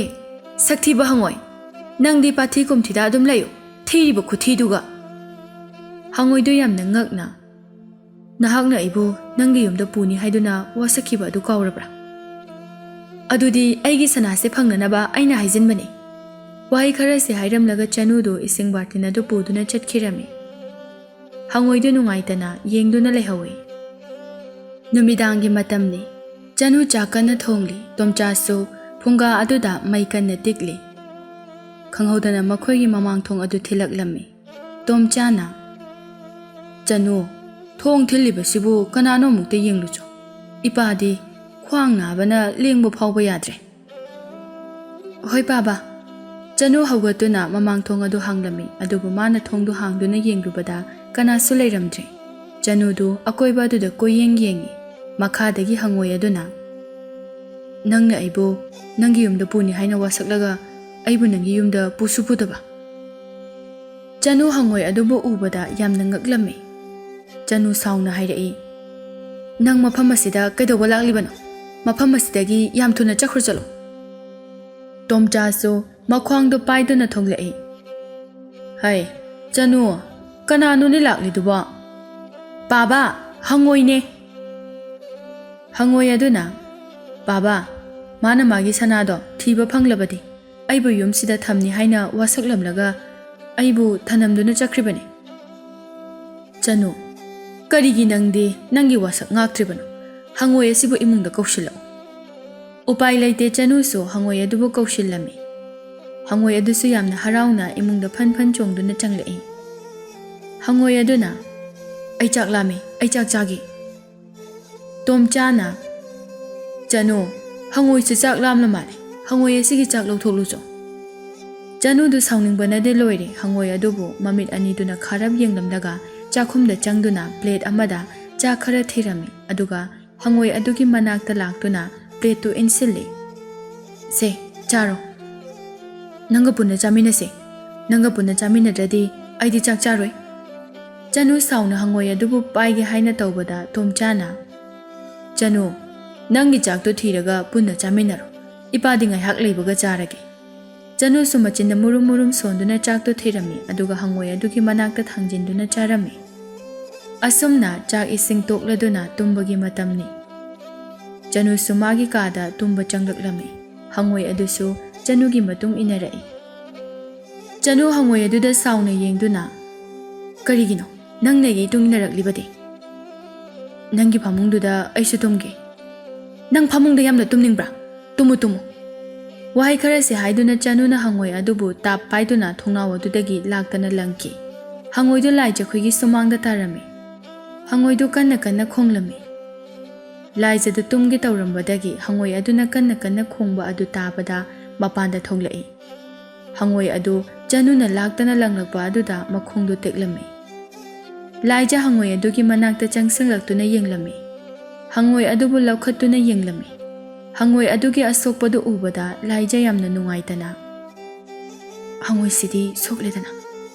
ꯁꯛꯊꯤꯕ ꯍꯪꯉꯣꯏ, ꯅꯪꯗꯤ ꯄꯥꯊꯤ ꯀꯨꯝꯊꯤꯗ ꯑꯗꯨꯝ ꯂꯩꯌꯨ, ꯊꯤꯔꯤꯕ ꯈꯨꯊꯤꯗꯨꯒ!" ꯍꯪꯉꯣꯏꯗꯨ ꯌꯥꯝꯅ ꯉꯛꯅ, "ꯅꯍꯥꯛꯅ ꯑꯩꯕꯨ ꯅꯪꯒꯤ ꯌꯨꯝꯗ ꯄꯨꯅꯤ ꯍꯥꯏꯗꯨꯅ ꯋꯥꯁꯛꯈꯤꯕ ꯑꯗꯨ ꯀꯥꯎꯔꯕ꯭ꯔꯥ? ꯑꯗꯨꯗꯤ ꯑꯩꯒꯤ ꯁꯅꯥꯁꯦ ꯐꯪꯅꯅꯕ ꯑꯩꯅ ꯍꯥꯏꯖꯤꯟꯕꯅꯤ"꯫ ꯋꯥꯍꯩ ꯈꯔꯁꯦ ꯍꯥꯏꯔꯝꯂꯒ ꯆꯅꯨꯗꯨ ꯏꯁꯤꯡ ꯕꯥꯔꯇꯤꯟ ꯑꯗꯨ ꯄꯨꯗꯨꯅ ꯆꯠꯈꯤꯔꯝꯃꯤ꯫ ꯍꯪꯉꯣꯏꯗꯨ ꯅꯨꯡꯉꯥꯏꯇꯅ ꯌꯦꯡꯗꯨꯅ ꯂꯩꯍꯧꯏ꯫ ꯅꯨꯃꯤꯗꯥꯡꯒꯤ ꯃꯇꯝꯅꯤ꯫ ꯆꯅꯨ ꯆꯥꯛ ꯀꯟꯅ ꯊꯣꯡꯂꯤ꯫ ꯇꯣꯝꯆꯥꯁꯨ ꯐꯨꯡꯒꯥ ꯑꯗꯨꯗ ꯃꯩ ꯀꯟꯅ ꯇꯤꯛꯂꯤ꯫ ꯈꯪꯍꯧꯗꯅ ꯃꯈꯣꯏꯒꯤ ꯃꯃꯥꯡ ꯊꯣꯡ ꯑꯗꯨ ꯊꯤꯜꯂꯛꯂꯝꯃꯤ꯫ ꯇꯣꯝꯆꯥꯅ, "ꯆꯅꯨ, ꯊꯣꯡ ꯊꯤꯜꯂꯤꯕꯁꯤꯕꯨ ꯀꯅꯥꯅꯣ ꯑꯃꯨꯛꯇ ꯌꯦꯡꯂꯨꯆꯣ꯫ ꯏꯄꯥꯗꯤ ꯈ꯭ꯋꯥꯡ ꯅꯥꯕꯅ ꯂꯦꯡꯕ ꯐꯥꯎꯕ ꯌꯥꯗ꯭ꯔꯦ"꯫ "ꯍꯣꯏ ꯄꯥꯕ"꯫ ꯆꯅꯨ ꯍꯧꯒꯠꯇꯨꯅ ꯃꯃꯥꯡ ꯊꯣꯡ ꯑꯗꯨ ꯍꯥꯡꯂꯝꯃꯤ, ꯑꯗꯨꯕꯨ ꯃꯥꯅ ꯊꯣꯡꯗꯨ ꯍꯥꯡꯗꯨꯅ ꯌꯦꯡꯂꯨꯕꯗ ꯀꯅꯥꯁꯨ ꯂꯩꯔꯝꯗ꯭ꯔꯦ꯫ ꯆꯅꯨꯗꯨ ꯑꯀꯣꯏꯕ ꯑꯗꯨꯗ ꯀꯣꯏꯌꯦꯡ ꯌꯦꯡꯉꯤ꯫ ꯃꯈꯥꯗꯒꯤ ꯍꯪꯉꯣꯏ ꯑꯗꯨꯅ, "ꯅꯪꯅ ꯑꯩꯕꯨ ꯅꯪꯒꯤ ꯌꯨꯝꯗ ꯄꯨꯅꯤ ꯍꯥꯏꯅ ꯋꯥꯁꯛꯂꯒ ꯑꯩꯕꯨ ꯅꯪꯒꯤ ꯌꯨꯝꯗ ꯄꯨꯁꯨ ꯄꯨꯗꯕ?" ꯆꯅꯨ ꯍꯪꯉꯣꯏ ꯑꯗꯨꯕꯨ ꯎꯕꯗ ꯌꯥꯝꯅ ꯉꯛꯂꯝꯃꯤ꯫ ꯆꯅꯨ ꯁꯥꯎꯅ ꯍꯥꯏꯔꯛꯏ, "ꯅꯪ ꯃꯐꯝ ꯑꯁꯤꯗ ꯀꯩꯗꯧꯕ ꯂꯥꯛꯂꯤꯕꯅꯣ? ꯃꯐꯝ ꯑꯁꯤꯗꯒꯤ ꯌꯥꯝ ꯊꯨꯅ ꯆꯠꯈ꯭ꯔꯣ ꯆꯠꯂꯣ!" ꯇꯣꯝꯆꯥꯁꯨ ꯃꯈ꯭ꯋꯥꯡꯗꯣ ꯄꯥꯏꯗꯨꯅ ꯊꯣꯛꯂꯛꯏ꯫ "ꯍꯩ, ꯆꯅꯨ, ꯀꯅꯥꯅꯣꯅꯦ ꯂꯥꯛꯂꯤꯗꯨꯕꯣ?" "ꯄꯥꯕ, ꯍꯪꯉꯣꯏꯅꯦ!" ꯍꯪꯉꯣꯏ ꯑꯗꯨꯅ, "ꯄꯥꯕ, ꯃꯥꯅ ꯃꯥꯒꯤ ꯁꯅꯥꯗꯣ ꯊꯤꯕ ꯐꯪꯂꯕꯗꯤ ꯑꯩꯕꯨ ꯌꯨꯝꯁꯤꯗ ꯊꯝꯅꯤ ꯍꯥꯏꯅ ꯋꯥꯁꯛꯂꯝꯂꯒ ꯑꯩꯕꯨ ꯊꯅꯝꯗꯨꯅ ꯆꯠꯈ꯭ꯔꯤꯕꯅꯤ꯫" ꯆꯅꯨ, "ꯀꯔꯤꯒꯤ ꯅꯪꯗꯤ ꯅꯪꯒꯤ ꯋꯥꯁꯛ ꯉꯥꯛꯇ꯭ꯔꯤꯕꯅꯣ? ꯍꯪꯉꯣꯏ ꯑꯁꯤꯕꯨ ꯏꯃꯨꯡꯗ ꯀꯧꯁꯤꯜꯂꯛꯎ꯫" ꯎꯄꯥꯏ ꯂꯩꯇꯦ, ꯆꯅꯨꯁꯨ ꯍꯪꯉꯣꯏ ꯑꯗꯨꯕꯨ ꯀꯧꯁꯤꯜꯂꯝꯃꯤ꯫ ꯍꯪꯉꯣꯏ ꯑꯗꯨꯁꯨ ꯌꯥꯝꯅ ꯍꯔꯥꯎꯅ ꯏꯃꯨꯡꯗ ꯐꯟ ꯐꯟ ꯆꯣꯡꯗꯨꯅ ꯆꯪꯂꯛꯏ꯫ ꯍꯪꯉꯣꯏ ꯑꯗꯨꯅ, "ꯑꯩ ꯆꯥꯛ ꯂꯥꯝꯃꯤ, ꯑꯩ ꯆꯥꯛ ꯆꯥꯒꯦ꯫" ꯇꯣꯝꯆꯥꯅ, "ꯆꯅꯨ, ꯍꯪꯉꯣꯏꯁꯨ ꯆꯥꯛ ꯂꯥꯝꯂ ꯃꯥꯜꯂꯦ, ꯍꯪꯉꯣꯏ ꯑꯁꯤꯒꯤ ꯆꯥꯛ ꯂꯧꯊꯣꯛꯂꯨꯆꯣ꯫" ꯆꯅꯨꯗꯨ ꯁꯥꯎꯅꯤꯡꯕꯅꯗꯤ ꯂꯣꯏꯔꯦ, ꯍꯪꯉꯣꯏ ꯑꯗꯨꯕꯨ ꯃꯃꯤꯠ ꯑꯅꯤꯗꯨꯅ ꯈꯥꯔꯞ ꯌꯦꯡꯂꯝꯂꯒ ꯆꯥꯛꯈꯨꯝꯗ ꯆꯪꯗꯨꯅ ꯄ꯭ꯂꯦꯠ ꯑꯃꯗ ꯆꯥꯛ ꯈꯔ ꯊꯤꯔꯝꯃꯤ, ꯑꯗꯨꯒ ꯍꯪꯉꯣꯏ ꯑꯗꯨꯒꯤ ꯃꯅꯥꯛꯇ ꯂꯥꯛꯇꯨꯅ ꯄ꯭ꯂꯦꯠꯇꯨ ꯏꯟꯁꯤꯜꯂꯤ꯫ "ꯁꯦ, ꯆꯥꯔꯣ꯫ ꯅꯪꯒ ꯄꯨꯟꯅ ꯆꯥꯃꯤꯟꯅꯁꯦ꯫ ꯅꯪꯒ ꯄꯨꯟꯅ ꯆꯥꯃꯤꯟꯅꯗ꯭ꯔꯗꯤ ꯑꯩꯗꯤ ꯆꯥꯛ ꯆꯥꯔꯣꯏ꯫" ꯆꯅꯨ ꯁꯥꯎꯅ ꯍꯪꯉꯣꯏ ꯑꯗꯨꯕꯨ ꯄꯥꯏꯒꯦ ꯍꯥꯏꯅ ꯇꯧꯕꯗ ꯇꯣꯝꯆꯥꯅ, "ꯆꯅꯨ, ꯅꯪꯒꯤ ꯆꯥꯛꯇꯣ ꯊꯤꯔꯒ ꯄꯨꯟꯅ ꯆꯥꯃꯤꯟꯅꯔꯣ꯫ ꯏꯄꯥꯗꯤ ꯉꯥꯏꯍꯥꯛ ꯂꯩꯕꯒ ꯆꯥꯔꯒꯦ꯫" ꯆꯅꯨꯁꯨ ꯃꯆꯤꯟꯗ ꯃꯨꯔꯨꯝ ꯃꯨꯔꯨꯝ ꯁꯣꯟꯗꯨꯅ ꯆꯥꯛꯇꯨ ꯊꯤꯔꯝꯃꯤ, ꯑꯗꯨꯒ ꯍꯪꯉꯣꯏ ꯑꯗꯨꯒꯤ ꯃꯅꯥꯛꯇ ꯊꯥꯡꯖꯤꯟꯗꯨꯅ ꯆꯥꯔꯝꯃꯤ꯫ ꯑꯁꯨꯝꯅ ꯆꯥꯛ ꯏꯁꯤꯡ ꯇꯣꯛꯂꯗꯨꯅ ꯇꯨꯝꯕꯒꯤ ꯃꯇꯝꯅꯤ꯫ ꯆꯅꯨꯁꯨ ꯃꯥꯒꯤ ꯀꯥꯗ ꯇꯨꯝꯕ ꯆꯪꯂꯛꯂꯝꯃꯤ꯫ ꯍꯪꯉꯣꯏ ꯑꯗꯨꯁꯨ ꯆꯅꯨꯒꯤ ꯃꯇꯨꯡ ꯏꯟꯅꯔꯛꯏ꯫ ꯆꯅꯨ ꯍꯪꯉꯣꯏ ꯑꯗꯨꯗ ꯁꯥꯎꯅ ꯌꯦꯡꯗꯨꯅ, "ꯀꯔꯤꯒꯤꯅꯣ ꯅꯪꯅ ꯑꯩꯒꯤ ꯏꯇꯨꯡ ꯏꯟꯅꯔꯛꯂꯤꯕꯗꯤ? ꯅꯪꯒꯤ ꯐꯃꯨꯡꯗꯨꯗ ꯑꯩꯁꯨ ꯇꯨꯝꯒꯦ꯫" "ꯅꯪ ꯐꯃꯨꯡꯗ ꯌꯥꯝꯅ ꯇꯨꯝꯅꯤꯡꯕ꯭ꯔꯥ? Tamu, Tamu." ꯋꯥꯍꯩ ꯈꯔꯁꯤ ꯍꯥꯏꯗꯨꯅ ꯆꯅꯨꯅ ꯍꯪꯉꯣꯏ ꯑꯗꯨꯕꯨ ꯇꯥꯞ ꯄꯥꯏꯗꯨꯅ ꯊꯣꯡꯅꯥꯎ ꯑꯗꯨꯗꯒꯤ ꯂꯥꯛꯇꯅ ꯂꯪꯈꯤ꯫ ꯍꯪꯉꯣꯏꯗꯨ ꯂꯥꯏ ꯖꯈꯣꯏꯒꯤ ꯁꯨꯃꯥꯡꯗ ꯇꯥꯔꯝꯃꯤ꯫ ꯍꯪꯉꯣꯏꯗꯨ ꯀꯟꯅ ꯀꯟꯅ ꯈꯣꯡꯂꯝꯃꯤ꯫ ꯂꯥꯏꯖꯗꯨ ꯇꯨꯝꯒꯦ ꯇꯧꯔꯝꯕꯗꯒꯤ ꯍꯪꯉꯣꯏ ꯑꯗꯨꯅ ꯀꯟꯅ ꯀꯟꯅ ꯈꯣꯡꯕ ꯑꯗꯨ ꯇꯥꯕꯗ ꯃꯄꯥꯟꯗ ꯊꯣꯛꯂꯛꯏ꯫ ꯍꯪꯉꯣꯏ ꯑꯗꯨ ꯆꯅꯨꯅ ꯂꯥꯛꯇꯅ ꯂꯪꯂꯛꯄ ꯑꯗꯨꯗ ꯃꯈꯣꯡꯗꯨ ꯇꯦꯛꯂꯝꯃꯤ꯫ ꯂꯥꯏꯖ ꯍꯪꯉꯣꯏ ꯑꯗꯨꯒꯤ ꯃꯅꯥꯛꯇ ꯆꯪꯁꯤꯜꯂꯛꯇꯨꯅ ꯌꯦꯡꯂꯝꯃꯤ꯫ ꯍꯪꯉꯣꯏ ꯑꯗꯨꯕꯨ ꯂꯧꯈꯠꯇꯨꯅ ꯌꯦꯡꯂꯝꯃꯤ꯫ ꯍꯪꯉꯣꯏ ꯑꯗꯨꯒꯤ ꯑꯁꯣꯛꯄꯗꯨ ꯎꯕꯗ ꯂꯥꯏꯖ ꯌꯥꯝꯅ ꯅꯨꯡꯉꯥꯏꯇꯅ, "ꯍꯪꯉꯣꯏꯁꯤꯗꯤ ꯁꯣꯛꯂꯦꯗꯅ"꯫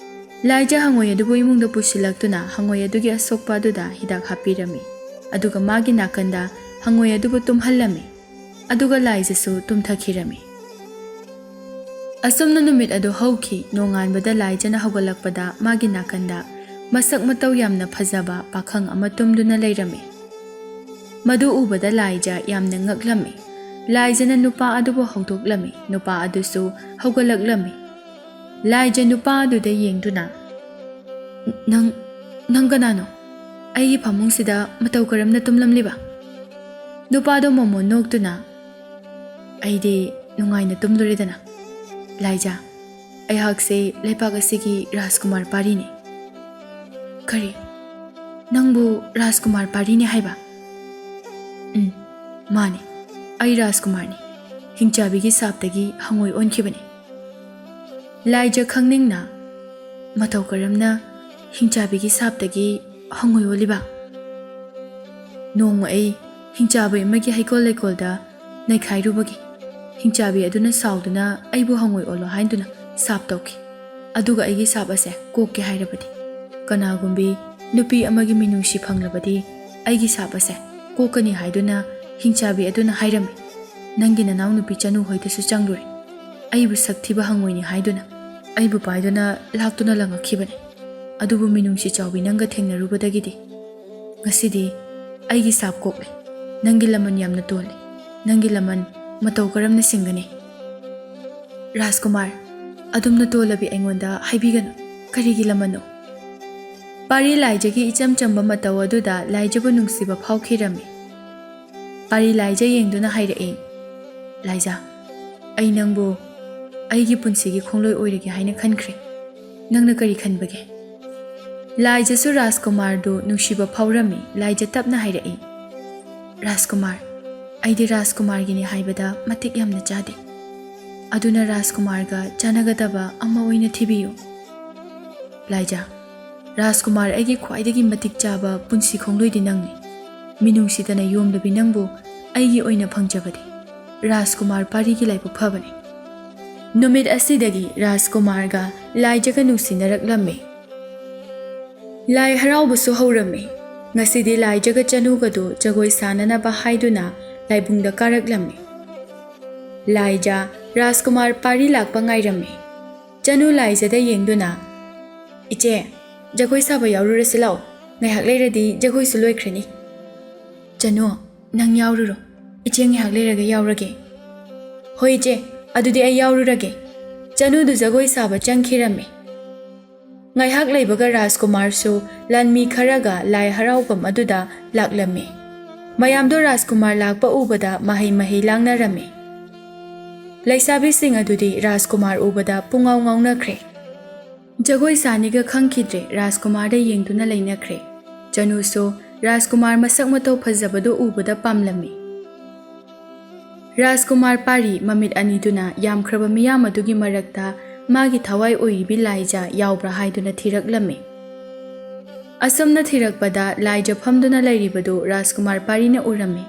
ꯂꯥꯏꯖ ꯍꯪꯉꯣꯏ ꯑꯗꯨꯕꯨ ꯏꯃꯨꯡꯗ ꯄꯨꯁꯤꯜꯂꯛꯇꯨꯅ ꯍꯪꯉꯣꯏ ꯑꯗꯨꯒꯤ ꯑꯁꯣꯛꯄ ꯑꯗꯨꯗ ꯍꯤꯗꯥꯛ ꯍꯥꯞꯄꯤꯔꯝꯃꯤ꯫ ꯑꯗꯨꯒ ꯃꯥꯒꯤ ꯅꯥꯀꯟꯗ ꯍꯪꯉꯣꯏ ꯑꯗꯨꯕꯨ ꯇꯨꯝꯍꯜꯂꯝꯃꯤ꯫ ꯑꯗꯨꯒ ꯂꯥꯏꯖꯁꯨ ꯇꯨꯝꯊꯈꯤꯔꯝꯃꯤ꯫ ꯑꯁꯨꯝꯅ ꯅꯨꯃꯤꯠ ꯑꯗꯨ ꯍꯧꯈꯤ꯫ ꯅꯣꯡꯉꯥꯟꯕꯗ ꯂꯥꯏꯖꯅ ꯍꯧꯒꯠꯂꯛꯄꯗ ꯃꯥꯒꯤ ꯅꯥꯀꯟꯗ ꯃꯁꯛ ꯃꯇꯧ ꯌꯥꯝꯅ ꯐꯖꯕ ꯄꯥꯈꯪ ꯑꯃ ꯇꯨꯝꯗꯨꯅ ꯂꯩꯔꯝꯃꯤ꯫ ꯃꯗꯨ ꯎꯕꯗ ꯂꯥꯏꯖ ꯌꯥꯝꯅ ꯉꯛꯂꯝꯃꯤ꯫ ꯂꯥꯏꯖꯅ ꯅꯨꯄꯥ ꯑꯗꯨꯕꯨ ꯍꯧꯗꯣꯛꯂꯝꯃꯤ꯫ ꯅꯨꯄꯥ ꯑꯗꯨꯁꯨ ꯍꯧꯒꯠꯂꯛꯂꯝꯃꯤ꯫ ꯂꯥꯏꯖ ꯅꯨꯄꯥ ꯑꯗꯨꯗ ꯌꯦꯡꯗꯨꯅ, "ꯅꯪ, ꯅꯪ ꯀꯅꯥꯅꯣ? ꯑꯩꯒꯤ ꯐꯃꯨꯡꯁꯤꯗ ꯃꯇꯧ ꯀꯔꯝꯅ ꯇꯨꯝꯂꯝꯂꯤꯕ?" ꯅꯨꯄꯥꯗꯣ ꯃꯣꯃꯣꯟ ꯅꯣꯛꯇꯨꯅ, "ꯑꯩꯗꯤ ꯅꯨꯡꯉꯥꯏꯅ ꯇꯨꯝꯂꯨꯔꯦꯗꯅ꯫ ꯂꯥꯏꯖ, ꯑꯩꯍꯥꯛꯁꯦ ꯂꯩꯄꯥꯛ ꯑꯁꯤꯒꯤ ꯔꯥꯖꯀꯨꯃꯥꯔ ꯄꯥꯔꯤꯅꯤ"꯫ "ꯀꯔꯤ? ꯅꯪꯕꯨ ꯔꯥꯖꯀꯨꯃꯥꯔ ꯄꯥꯔꯤꯅꯤ ꯍꯥꯏꯕ?" "ꯎꯝ, ꯃꯥꯅꯤ꯫ ꯑꯩ ꯔꯥꯖꯀꯨꯃꯥꯔꯅꯤ꯫ ꯍꯤꯡꯆꯥꯕꯤꯒꯤ ꯁꯥꯞꯇꯒꯤ ꯍꯪꯉꯣꯏ ꯑꯣꯟꯈꯤꯕꯅꯤ"꯫ ꯂꯥꯏꯖ ꯈꯪꯅꯤꯡꯅ, "ꯃꯇꯧ ꯀꯔꯝꯅ ꯍꯤꯡꯆꯥꯕꯤꯒꯤ ꯁꯥꯞꯇꯒꯤ ꯍꯪꯉꯣꯏ ꯑꯣꯜꯂꯤꯕ?" "ꯅꯣꯡꯃ ꯑꯩ ꯍꯤꯡꯆꯥꯕꯤ ꯑꯃꯒꯤ ꯍꯩꯀꯣꯜ ꯂꯩꯀꯣꯜꯗ ꯅꯩꯈꯥꯏꯔꯨꯕꯒꯤ, ꯍꯤꯡꯆꯥꯕꯤ ꯑꯗꯨꯅ ꯁꯥꯎꯗꯨꯅ ꯑꯩꯕꯨ ꯍꯪꯉꯣꯏ ꯑꯣꯜꯂꯣ ꯍꯥꯏꯗꯨꯅ ꯁꯥꯞ ꯇꯧꯈꯤ꯫ ꯑꯗꯨꯒ ꯑꯩꯒꯤ ꯁꯥꯞ ꯑꯁꯦ ꯀꯣꯛꯀꯦ ꯍꯥꯏꯔꯕꯗꯤ, ꯀꯅꯥꯒꯨꯝꯕꯤ ꯅꯨꯄꯤ ꯑꯃꯒꯤ ꯃꯤꯅꯨꯡꯁꯤ ꯐꯪꯂꯕꯗꯤ ꯑꯩꯒꯤ ꯁꯥꯞ ꯑꯁꯦ ꯀꯣꯛꯀꯅꯤ ꯍꯥꯏꯗꯨꯅ ꯍꯤꯡꯆꯥꯕꯤ ꯑꯗꯨꯅ ꯍꯥꯏꯔꯝꯃꯤ꯫ ꯅꯪꯒꯤ ꯅꯅꯥꯎꯅꯨꯄꯤ ꯆꯅꯨ ꯍꯣꯏꯗꯁꯨ ꯆꯪꯂꯨꯔꯦ꯫ ꯑꯩꯕꯨ ꯁꯛ ꯊꯤꯕ ꯍꯪꯉꯣꯏꯅꯤ ꯍꯥꯏꯗꯨꯅ ꯑꯩꯕꯨ ꯄꯥꯏꯗꯨꯅ ꯂꯥꯛꯇꯨꯅ ꯂꯪꯉꯛꯈꯤꯕꯅꯤ꯫ ꯑꯗꯨꯕꯨ ꯃꯤꯅꯨꯡꯁꯤ ꯆꯥꯎꯕꯤ ꯅꯪꯒ ꯊꯦꯡꯅꯔꯨꯕꯗꯒꯤꯗꯤ ꯉꯁꯤꯗꯤ ꯑꯩꯒꯤ ꯁꯥꯞ ꯀꯣꯛꯂꯦ꯫ ꯅꯪꯒꯤ ꯂꯃꯟ ꯌꯥꯝꯅ ꯇꯣꯜꯂꯦ꯫ ꯅꯪꯒꯤ ꯂꯃꯟ ꯃꯇꯧ ꯀꯔꯝꯅ ꯁꯤꯡꯒꯅꯤ?" "ꯔꯥꯖꯀꯨꯃꯥꯔ, ꯑꯗꯨꯝꯅ ꯇꯣꯜꯂꯕꯤ ꯑꯩꯉꯣꯟꯗ ꯍꯥꯏꯕꯤꯒꯅꯨ꯫ ꯀꯔꯤꯒꯤ ꯂꯃꯟꯅꯣ?" ꯄꯥꯔꯤ ꯂꯥꯏꯖꯒꯤ ꯏꯆꯝ ꯆꯝꯕ ꯃꯇꯧ ꯑꯗꯨꯗ ꯂꯥꯏꯖꯕꯨ ꯅꯨꯡꯁꯤꯕ ꯐꯥꯎꯈꯤꯔꯝꯃꯤ꯫ ꯄꯥꯔꯤ ꯂꯥꯏꯖ ꯌꯦꯡꯗꯨꯅ ꯍꯥꯏꯔꯛꯏ, "ꯂꯥꯏꯖ, ꯑꯩ ꯅꯪꯕꯨ ꯑꯩꯒꯤ ꯄꯨꯟꯁꯤꯒꯤ ꯈꯣꯡꯂꯣꯏ ꯑꯣꯏꯔꯒꯦ ꯍꯥꯏꯅ ꯈꯟꯈ꯭ꯔꯦ꯫ ꯅꯪꯅ ꯀꯔꯤ ꯈꯟꯕꯒꯦ?" ꯂꯥꯏꯖꯁꯨ ꯔꯥꯖꯀꯨꯃꯥꯔꯗꯨ ꯅꯨꯡꯁꯤꯕ ꯐꯥꯎꯔꯝꯃꯤ꯫ ꯂꯥꯏꯖ ꯇꯞꯅ ꯍꯥꯏꯔꯛꯏ, "ꯔꯥꯖꯀꯨꯃꯥꯔ, ꯑꯩꯗꯤ ꯔꯥꯖꯀꯨꯃꯥꯔꯒꯤꯅꯤ ꯍꯥꯏꯕꯗ ꯃꯇꯤꯛ ꯌꯥꯝꯅ ꯆꯥꯗꯦ꯫ ꯑꯗꯨꯅ ꯔꯥꯖꯀꯨꯃꯥꯔꯒ ꯆꯥꯟꯅꯒꯗꯕ ꯑꯃ ꯑꯣꯏꯅ ꯊꯤꯕꯤꯌꯨ"꯫ ꯂꯥꯏꯖ, "ꯔꯥꯖꯀꯨꯃꯥꯔ, ꯑꯩꯒꯤ ꯈ꯭ꯋꯥꯏꯗꯒꯤ ꯃꯇꯤꯛ ꯆꯥꯕ ꯄꯨꯟꯁꯤ ꯈꯣꯡꯂꯣꯏꯗꯤ ꯅꯪꯅꯤ꯫ ꯃꯤꯅꯨꯡꯁꯤ ꯇꯅ ꯌꯣꯝꯂꯕꯤ ꯅꯪꯕꯨ ꯑꯩꯒꯤ ꯑꯣꯏꯅ ꯐꯪꯖꯕꯗꯤ ꯔꯥꯖꯀꯨꯃꯥꯔ ꯄꯥꯔꯤꯒꯤ ꯂꯥꯏꯕꯛ ꯐꯕꯅꯤ"꯫ ꯅꯨꯃꯤꯠ ꯑꯁꯤꯗꯒꯤ ꯔꯥꯖꯀꯨꯃꯥꯔꯒ ꯂꯥꯏꯖꯒ ꯅꯨꯡꯁꯤꯅꯔꯛꯂꯝꯃꯤ꯫ ꯂꯥꯏ ꯍꯔꯥꯎꯕꯁꯨ ꯍꯧꯔꯝꯃꯤ꯫ ꯉꯁꯤꯗꯤ ꯂꯥꯏꯖꯒ ꯆꯅꯨꯒꯗꯨ ꯖꯒꯣꯏ ꯁꯥꯅꯅꯕ ꯍꯥꯏꯗꯨꯅ ꯂꯥꯏꯕꯨꯡꯗ ꯀꯥꯔꯛꯂꯝꯃꯤ꯫ ꯂꯥꯏꯖ ꯔꯥꯖꯀꯨꯃꯥꯔ ꯄꯥꯔꯤ ꯂꯥꯛꯄ ꯉꯥꯏꯔꯝꯃꯤ꯫ ꯆꯅꯨ ꯂꯥꯏꯖꯗ ꯌꯦꯡꯗꯨꯅ, "ꯏꯆꯦ, ꯖꯒꯣꯏ ꯁꯥꯕ ꯌꯥꯎꯔꯨꯔꯁꯤ ꯂꯥꯛꯑꯣ꯫ ꯉꯥꯏꯍꯥꯛ ꯂꯩꯔꯗꯤ ꯖꯒꯣꯏꯁꯨ ꯂꯣꯏꯈ꯭ꯔꯅꯤ"꯫ "ꯆꯅꯨ, ꯅꯪ ꯌꯥꯎꯔꯨꯔꯣ꯫ ꯏꯆꯦ ꯉꯥꯏꯍꯥꯛ ꯂꯩꯔꯒ ꯌꯥꯎꯔꯒꯦ"꯫ "ꯍꯣꯏ ꯏꯆꯦ, ꯑꯗꯨꯗꯤ ꯑꯩ ꯌꯥꯎꯔꯨꯔꯒꯦ"꯫ ꯆꯅꯨꯗꯨ ꯖꯒꯣꯏ ꯁꯥꯕ ꯆꯪꯈꯤꯔꯝꯃꯤ꯫ ꯉꯥꯏꯍꯥꯛ ꯂꯩꯕꯒ ꯔꯥꯖꯀꯨꯃꯥꯔꯁꯨ ꯂꯥꯟꯃꯤ ꯈꯔꯒ ꯂꯥꯏ ꯍꯔꯥꯎꯐꯝ ꯑꯗꯨꯗ ꯂꯥꯛꯂꯝꯃꯤ꯫ ꯃꯌꯥꯝꯗꯣ ꯔꯥꯖꯀꯨꯃꯥꯔ ꯂꯥꯛꯄ ꯎꯕꯗ ꯃꯍꯩ ꯃꯍꯩ ꯂꯥꯡꯅꯔꯝꯃꯤ꯫ ꯂꯩꯁꯥꯕꯤꯁꯤꯡ ꯑꯗꯨꯗꯤ ꯔꯥꯖꯀꯨꯃꯥꯔ ꯎꯕꯗ ꯄꯨꯡꯉꯥꯎ ꯉꯥꯎꯅꯈ꯭ꯔꯦ꯫ ꯖꯒꯣꯏ ꯁꯥꯅꯤꯒ ꯈꯪꯈꯤꯗ꯭ꯔꯦ ꯔꯥꯖꯀꯨꯃꯥꯔꯗ ꯌꯦꯡꯗꯨꯅ ꯂꯩꯅꯈ꯭ꯔꯦ꯫ ꯆꯅꯨꯁꯨ ꯔꯥꯖꯀꯨꯃꯥꯔ ꯃꯁꯛ ꯃꯇꯧ ꯐꯖꯕꯗꯨ ꯎꯕꯗ ꯄꯥꯝꯂꯝꯃꯤ꯫ ꯔꯥꯖꯀꯨꯃꯥꯔ ꯄꯥꯔꯤ ꯃꯃꯤꯠ ꯑꯅꯤꯗꯨꯅ ꯌꯥꯝꯈ꯭ꯔꯕ ꯃꯤꯌꯥꯝ ꯑꯗꯨꯒꯤ ꯃꯔꯛꯇ ꯃꯥꯒꯤ ꯊꯋꯥꯏ ꯑꯣꯏꯔꯤꯕꯤ ꯂꯥꯏꯖ ꯌꯥꯎꯕ꯭ꯔꯥ ꯍꯥꯏꯗꯨꯅ ꯊꯤꯔꯛꯂꯝꯃꯤ꯫ ꯑꯁꯨꯝꯅ ꯊꯤꯔꯛꯄꯗ ꯂꯥꯏꯖ ꯐꯝꯗꯨꯅ ꯂꯩꯔꯤꯕꯗꯨ ꯔꯥꯖꯀꯨꯃꯥꯔ ꯄꯥꯔꯤꯅ ꯎꯔꯝꯃꯤ꯫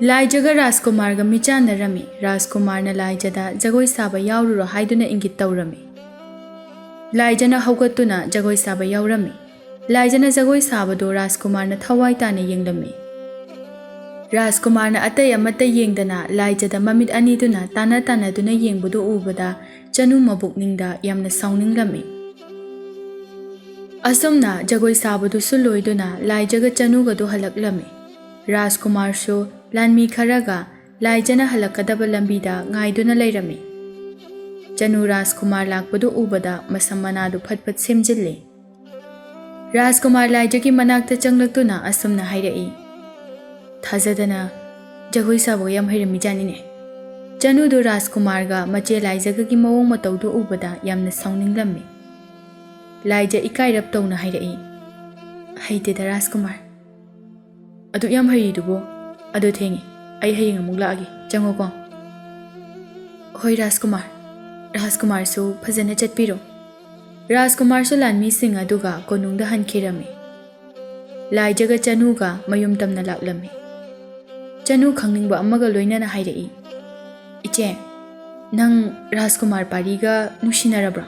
ꯂꯥꯏꯖꯒ ꯔꯥꯖꯀꯨꯃꯥꯔꯒ ꯃꯤꯆꯥꯟꯅꯔꯝꯃꯤ꯫ ꯔꯥꯖꯀꯨꯃꯥꯔꯅ ꯂꯥꯏꯖꯗ ꯖꯒꯣꯏ ꯁꯥꯕ ꯌꯥꯎꯔꯨꯔꯣ ꯍꯥꯏꯗꯨꯅ ꯏꯪꯒꯤꯠ ꯇꯧꯔꯝꯃꯤ꯫ ꯂꯥꯏꯖꯅ ꯍꯧꯒꯠꯇꯨꯅ ꯖꯒꯣꯏ ꯁꯥꯕ ꯌꯥꯎꯔꯝꯃꯤ꯫ ꯂꯥꯏꯖꯅ ꯖꯒꯣꯏ ꯁꯥꯕꯗꯨ ꯔꯥꯖꯀꯨꯃꯥꯔꯅ ꯊꯋꯥꯏ ꯇꯥꯅ ꯌꯦꯡꯂꯝꯃꯤ꯫ ꯔꯥꯖꯀꯨꯃꯥꯔꯅ ꯑꯇꯩ ꯑꯃꯠꯇ ꯌꯦꯡꯗꯅ ꯂꯥꯏꯖꯗ ꯃꯃꯤꯠ ꯑꯅꯤꯗꯨꯅ ꯇꯥꯟꯅ ꯇꯥꯟꯅꯗꯨꯅ ꯌꯦꯡꯕꯗꯨ ꯎꯕꯗ ꯆꯅꯨ ꯃꯕꯨꯛꯅꯤꯡꯗ ꯌꯥꯝꯅ ꯁꯥꯎꯅꯤꯡꯂꯝꯃꯤ꯫ ꯑꯁꯨꯝꯅ ꯖꯒꯣꯏ ꯁꯥꯕꯗꯨꯁꯨ ꯂꯣꯏꯗꯨꯅ ꯂꯥꯏꯖꯒ ꯆꯅꯨꯒꯗꯨ ꯍꯜꯂꯛꯂꯝꯃꯤ꯫ ꯔꯥꯖꯀꯨꯃꯥꯔꯁꯨ ꯂꯥꯟꯃꯤ ꯈꯔꯒ ꯂꯥꯏꯖꯅ ꯍꯜꯂꯛꯀꯗꯕ ꯂꯝꯕꯤꯗ ꯉꯥꯏꯗꯨꯅ ꯂꯩꯔꯝꯃꯤ꯫ ꯆꯅꯨ ꯔꯥꯖꯀꯨꯃꯥꯔ ꯂꯥꯛꯄꯗꯨ ꯎꯕꯗ ꯃꯁꯝ ꯃꯅꯥꯗꯨ ꯐꯠ ꯐꯠ ꯁꯦꯝꯖꯤꯜꯂꯤ꯫ ꯔꯥꯖꯀꯨꯃꯥꯔ ꯂꯥꯏꯖꯒꯤ ꯃꯅꯥꯛꯇ ꯆꯪꯂꯛꯇꯨꯅ ꯑꯁꯨꯝꯅ ꯍꯥꯏꯔꯛꯏ, "ꯊꯥꯖꯗꯅ ꯖꯒꯣꯏ ꯁꯥꯕꯒ ꯌꯥꯝ ꯍꯩꯔꯝꯃꯤꯖꯥꯠꯅꯤꯅꯦ"꯫ ꯆꯅꯨꯗꯨ ꯔꯥꯖꯀꯨꯃꯥꯔꯒ ꯃꯆꯦ ꯂꯥꯏꯖꯒꯒꯤ ꯃꯑꯣꯡ ꯃꯇꯧꯗꯨ ꯎꯕꯗ ꯌꯥꯝꯅ ꯁꯥꯎꯅꯤꯡꯂꯝꯃꯤ꯫ ꯂꯥꯏꯖ ꯏꯀꯥꯏꯔꯞ ꯇꯧꯅ ꯍꯥꯏꯔꯛꯏ, "ꯍꯩꯇꯦꯗ ꯔꯥꯖꯀꯨꯃꯥꯔ꯫ ꯑꯗꯨꯛ ꯌꯥꯝ ꯍꯩꯔꯤꯗꯨꯕꯨ"꯫ "ꯑꯗꯨ ꯊꯦꯡꯉꯤ, ꯑꯩ ꯍꯌꯦꯡ ꯑꯃꯨꯛ ꯂꯥꯛꯑꯒꯦ, ꯆꯪꯉꯣꯀꯣ"꯫ "ꯍꯣꯏ ꯔꯥꯖꯀꯨꯃꯥꯔ꯫ ꯔꯥꯖꯀꯨꯃꯥꯔꯁꯨ ꯐꯖꯅ ꯆꯠꯄꯤꯔꯣ"꯫ ꯔꯥꯖꯀꯨꯃꯥꯔꯁꯨ ꯂꯥꯟꯃꯤꯁꯤꯡ ꯑꯗꯨꯒ ꯀꯣꯅꯨꯡꯗ ꯍꯟꯈꯤꯔꯝꯃꯤ꯫ ꯂꯥꯏꯖꯒ ꯆꯅꯨꯒ ꯃꯌꯨꯝ ꯇꯝꯅ ꯂꯥꯛꯂꯝꯃꯤ꯫ ꯆꯅꯨ ꯈꯪꯅꯤꯡꯕ ꯑꯃꯒ ꯂꯣꯏꯅꯅ ꯍꯥꯏꯔꯛꯏ, "ꯏꯆꯦ, ꯅꯪ ꯔꯥꯖꯀꯨꯃꯥꯔ ꯄꯥꯔꯤꯒ ꯅꯨꯡꯁꯤꯅꯔꯕ꯭ꯔꯣ?"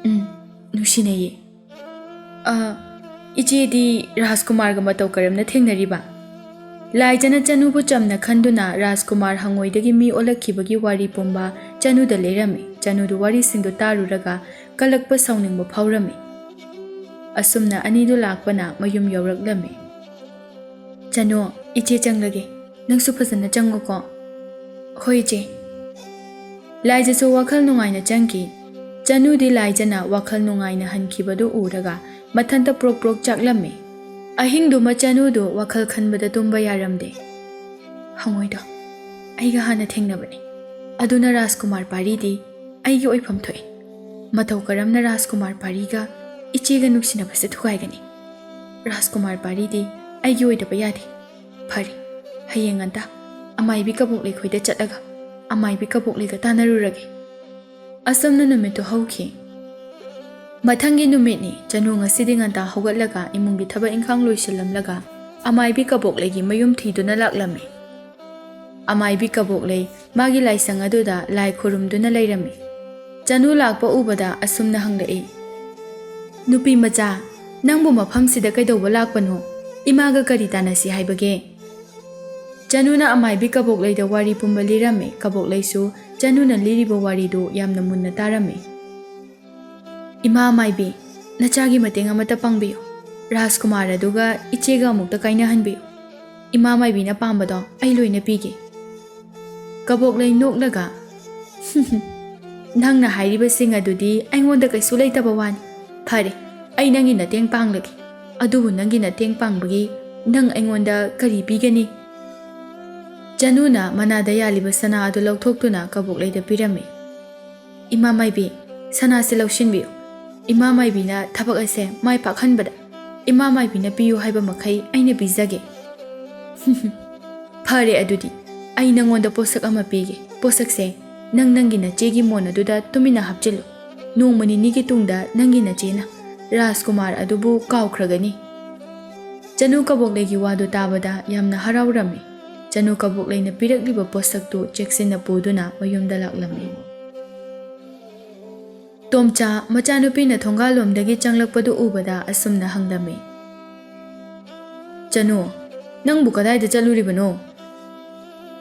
"ꯎꯝ, ꯅꯨꯡꯁꯤꯅꯩꯌꯦ꯫" "ꯑ, ꯏꯆꯦꯗꯤ ꯔꯥꯖꯀꯨꯃꯥꯔꯒ ꯃꯇꯧ ꯀꯔꯝꯅ ꯊꯦꯡꯅꯔꯤꯕ?" ꯂꯥꯏꯖꯅ ꯆꯅꯨꯕꯨ ꯆꯝꯅ ꯈꯟꯗꯨꯅ ꯔꯥꯖꯀꯨꯃꯥꯔ ꯍꯪꯉꯣꯏꯗꯒꯤ ꯃꯤ ꯑꯣꯜꯂꯛꯈꯤꯕꯒꯤ ꯋꯥꯔꯤ ꯄꯨꯝꯕ ꯆꯅꯨꯗ ꯂꯩꯔꯝꯃꯤ꯫ ꯆꯅꯨꯗꯨ ꯋꯥꯔꯤꯁꯤꯡꯗꯨ ꯇꯥꯔꯨꯔꯒ ꯀꯜꯂꯛꯄ ꯁꯥꯎꯅꯤꯡꯕ ꯐꯥꯎꯔꯝꯃꯤ꯫ ꯑꯁꯨꯝꯅ ꯑꯅꯤꯗꯨ ꯂꯥꯛꯄꯅ ꯃꯌꯨꯝ ꯌꯧꯔꯛꯂꯝꯃꯤ꯫ "ꯆꯅꯨ, ꯏꯆꯦ ꯆꯪꯂꯒꯦ꯫ ꯅꯪꯁꯨ ꯐꯖꯅ ꯆꯪꯉꯨꯀꯣ꯫" "ꯍꯣꯏ, ꯏꯆꯦ꯫" ꯂꯥꯏꯖꯁꯨ ꯋꯥꯈꯜ ꯅꯨꯡꯉꯥꯏꯅ ꯆꯪꯈꯤ꯫ ꯆꯅꯨꯗꯤ ꯂꯥꯏꯖꯅ ꯋꯥꯈꯜ ꯅꯨꯡꯉꯥꯏꯅ ꯍꯟꯈꯤꯕꯗꯨ ꯎꯔꯒ ꯃꯊꯟꯇ ꯄ꯭ꯔꯣꯛ ꯄ꯭ꯔꯣꯛ ꯆꯥꯛꯂꯝꯃꯤ꯫ ꯑꯍꯤꯡꯗꯨꯃ ꯆꯅꯨꯗꯨ ꯋꯥꯈꯜ ꯈꯟꯕꯗ ꯇꯨꯝꯕ ꯌꯥꯔꯝꯗꯦ꯫ "ꯍꯪꯉꯣꯏꯗꯣ ꯑꯩꯒ ꯍꯥꯟꯅ ꯊꯦꯡꯅꯕꯅꯤ꯫ ꯑꯗꯨꯅ ꯔꯥꯖꯀꯨꯃꯥꯔ ꯄꯥꯔꯤꯗꯤ ꯑꯩꯒꯤ ꯑꯣꯏꯐꯝ ꯊꯣꯛꯏ꯫ ꯃꯇꯧ ꯀꯔꯝꯅ ꯔꯥꯖꯀꯨꯃꯥꯔ ꯄꯥꯔꯤꯒ ꯏꯆꯦꯒ ꯅꯨꯡꯁꯤꯅꯕꯁꯦ ꯊꯨꯒꯥꯏꯒꯅꯤ? ꯔꯥꯖꯀꯨꯃꯥꯔ ꯄꯥꯔꯤꯗꯤ ꯑꯩꯒꯤ ꯑꯣꯏꯗꯕ ꯌꯥꯗꯦ꯫ ꯐꯔꯦ, ꯍꯌꯦꯡ ꯉꯟꯇꯥ ꯑꯃꯥꯏꯕꯤ ꯀꯕꯣꯛꯂꯩ ꯈꯣꯏꯗ ꯆꯠꯂꯒ ꯑꯃꯥꯏꯕꯤ ꯀꯕꯣꯛꯂꯩꯒ ꯇꯥꯟꯅꯔꯨꯔꯒꯦ꯫" ꯑꯁꯨꯝꯅ ꯅꯨꯃꯤꯠꯇꯨ ꯍꯧꯈꯤ꯫ ꯃꯊꯪꯒꯤ ꯅꯨꯃꯤꯠꯅꯤ꯫ ꯆꯅꯨ ꯉꯁꯤꯗꯤ ꯉꯟꯇꯥ ꯍꯧꯒꯠꯂꯒ ꯏꯃꯨꯡꯒꯤ ꯊꯕꯛ ꯏꯪꯈꯥꯡ ꯂꯣꯏꯁꯤꯜꯂꯝꯂꯒ ꯑꯃꯥꯏꯕꯤ ꯀꯕꯣꯛꯂꯩꯒꯤ ꯃꯌꯨꯝ ꯊꯤꯗꯨꯅ ꯂꯥꯛꯂꯝꯃꯤ꯫ ꯑꯃꯥꯏꯕꯤ ꯀꯕꯣꯛꯂꯩ ꯃꯥꯒꯤ ꯂꯥꯏꯁꯪ ꯑꯗꯨꯗ ꯂꯥꯏ ꯈꯨꯔꯨꯝꯗꯨꯅ ꯂꯩꯔꯝꯃꯤ꯫ ꯆꯅꯨ ꯂꯥꯛꯄ ꯎꯕꯗ ꯑꯁꯨꯝꯅ ꯍꯪꯂꯛꯏ, "ꯅꯨꯄꯤ ꯃꯆꯥ, ꯅꯪꯕꯨ ꯃꯐꯝꯁꯤꯗ ꯀꯩꯗꯧꯕ ꯂꯥꯛꯄꯅꯣ? ꯏꯃꯥꯒ ꯀꯔꯤ ꯇꯥꯟꯅꯁꯤ ꯍꯥꯏꯕꯒꯦ?" ꯆꯅꯨꯅ ꯑꯃꯥꯏꯕꯤ ꯀꯕꯣꯛꯂꯩꯗ ꯋꯥꯔꯤ ꯄꯨꯝꯕ ꯂꯤꯔꯝꯃꯤ꯫ ꯀꯕꯣꯛꯂꯩꯁꯨ ꯆꯅꯨꯅ ꯂꯤꯔꯤꯕ ꯋꯥꯔꯤꯗꯨ ꯌꯥꯝꯅ ꯃꯨꯟꯅ ꯇꯥꯔꯝꯃꯤ꯫ "ꯏꯃꯥ ꯑꯃꯥꯏꯕꯤ, ꯅꯆꯥꯒꯤ ꯃꯇꯦꯡ ꯑꯃꯠꯇ ꯄꯥꯡꯕꯤꯌꯨ꯫ ꯔꯥꯖꯀꯨꯃꯥꯔ ꯑꯗꯨꯒ ꯏꯆꯦꯒ ꯑꯃꯨꯛꯇ ꯀꯥꯏꯅꯍꯟꯕꯤꯌꯨ꯫ ꯏꯃꯥ ꯑꯃꯥꯏꯕꯤꯅ ꯄꯥꯝꯕꯗꯣ ꯑꯩ ꯂꯣꯏꯅ ꯄꯤꯒꯦ꯫" ꯀꯕꯣꯛꯂꯩ ꯅꯣꯛꯂꯒ, "ꯅꯪꯅ ꯍꯥꯏꯔꯤꯕꯁꯤꯡ ꯑꯗꯨꯗꯤ ꯑꯩꯉꯣꯟꯗ ꯀꯩꯁꯨ ꯂꯩꯇꯕ ꯋꯥꯅꯤ꯫ ꯐꯔꯦ, ꯑꯩ ꯅꯪꯒꯤ ꯅꯇꯦꯡ ꯄꯥꯡꯂꯒꯦ꯫ ꯑꯗꯨꯕꯨ ꯅꯪꯒꯤ ꯅꯇꯦꯡ ꯄꯥꯡꯕꯒꯤ ꯅꯪ ꯑꯩꯉꯣꯟꯗ ꯀꯔꯤ ꯄꯤꯒꯅꯤ?" ꯆꯅꯨꯅ ꯃꯅꯥꯗ ꯌꯥꯜꯂꯤꯕ ꯁꯅꯥ ꯑꯗꯨ ꯂꯧꯊꯣꯛꯇꯨꯅ ꯀꯕꯣꯛꯂꯩꯗ ꯄꯤꯔꯝꯃꯤ꯫ "ꯏꯃꯥ ꯃꯥꯏꯕꯤ, ꯁꯅꯥꯁꯦ ꯂꯧꯁꯤꯟꯕꯤꯌꯨ꯫ ꯏꯃꯥ ꯃꯥꯏꯕꯤꯅ ꯊꯕꯛ ꯑꯁꯦ ꯃꯥꯏ ꯄꯥꯛꯍꯟꯕꯗ ꯏꯃꯥ ꯃꯥꯏꯕꯤꯅ ꯄꯤꯌꯨ ꯍꯥꯏꯕ ꯃꯈꯩ ꯑꯩꯅ ꯄꯤꯖꯒꯦ꯫" "ꯐꯔꯦ, ꯑꯗꯨꯗꯤ ꯑꯩ ꯅꯪꯉꯣꯟꯗ ꯄꯣꯠꯁꯛ ꯑꯃ ꯄꯤꯒꯦ꯫ ꯄꯣꯠꯁꯛꯁꯦ ꯅꯪ ꯅꯪꯒꯤ ꯅꯆꯦꯒꯤ ꯃꯣꯟ ꯑꯗꯨꯗ ꯇꯨꯃꯤꯟꯅ ꯍꯥꯞꯆꯤꯜꯂꯨ꯫ ꯅꯣꯡꯃ ꯅꯤꯅꯤꯒꯤ ꯇꯨꯡꯗ ꯅꯪꯒꯤ ꯅꯆꯦꯅ ꯔꯥꯖꯀꯨꯃꯥꯔ ꯑꯗꯨꯕꯨ ꯀꯥꯎꯈ꯭ꯔꯒꯅꯤ꯫ ꯆꯅꯨ ꯀꯕꯣꯛꯂꯩꯒꯤ ꯋꯥꯗꯨ ꯇꯥꯕꯗ ꯌꯥꯝꯅ ꯍꯔꯥꯎꯔꯝꯃꯤ꯫ ꯆꯅꯨ ꯀꯕꯣꯛꯂꯩꯅ ꯄꯤꯔꯛꯂꯤꯕ ꯄꯣꯠꯁꯛꯇꯨ ꯆꯦꯛꯁꯤꯟꯅ ꯄꯨꯗꯨꯅ ꯃꯌꯨꯝꯗ ꯂꯥꯛꯂꯝꯃꯤ꯫ ꯇꯣꯝꯆꯥ ꯃꯆꯥꯅꯨꯄꯤꯅ ꯊꯣꯡꯒꯥꯜꯂꯣꯝꯗꯒꯤ ꯆꯪꯂꯛꯄꯗꯨ ꯎꯕꯗ ꯑꯁꯨꯝꯅ ꯍꯪꯂꯝꯃꯤ, "ꯆꯅꯨ, ꯅꯪꯕꯨ ꯀꯗꯥꯏꯗ ꯆꯠꯂꯨꯔꯤꯕꯅꯣ?"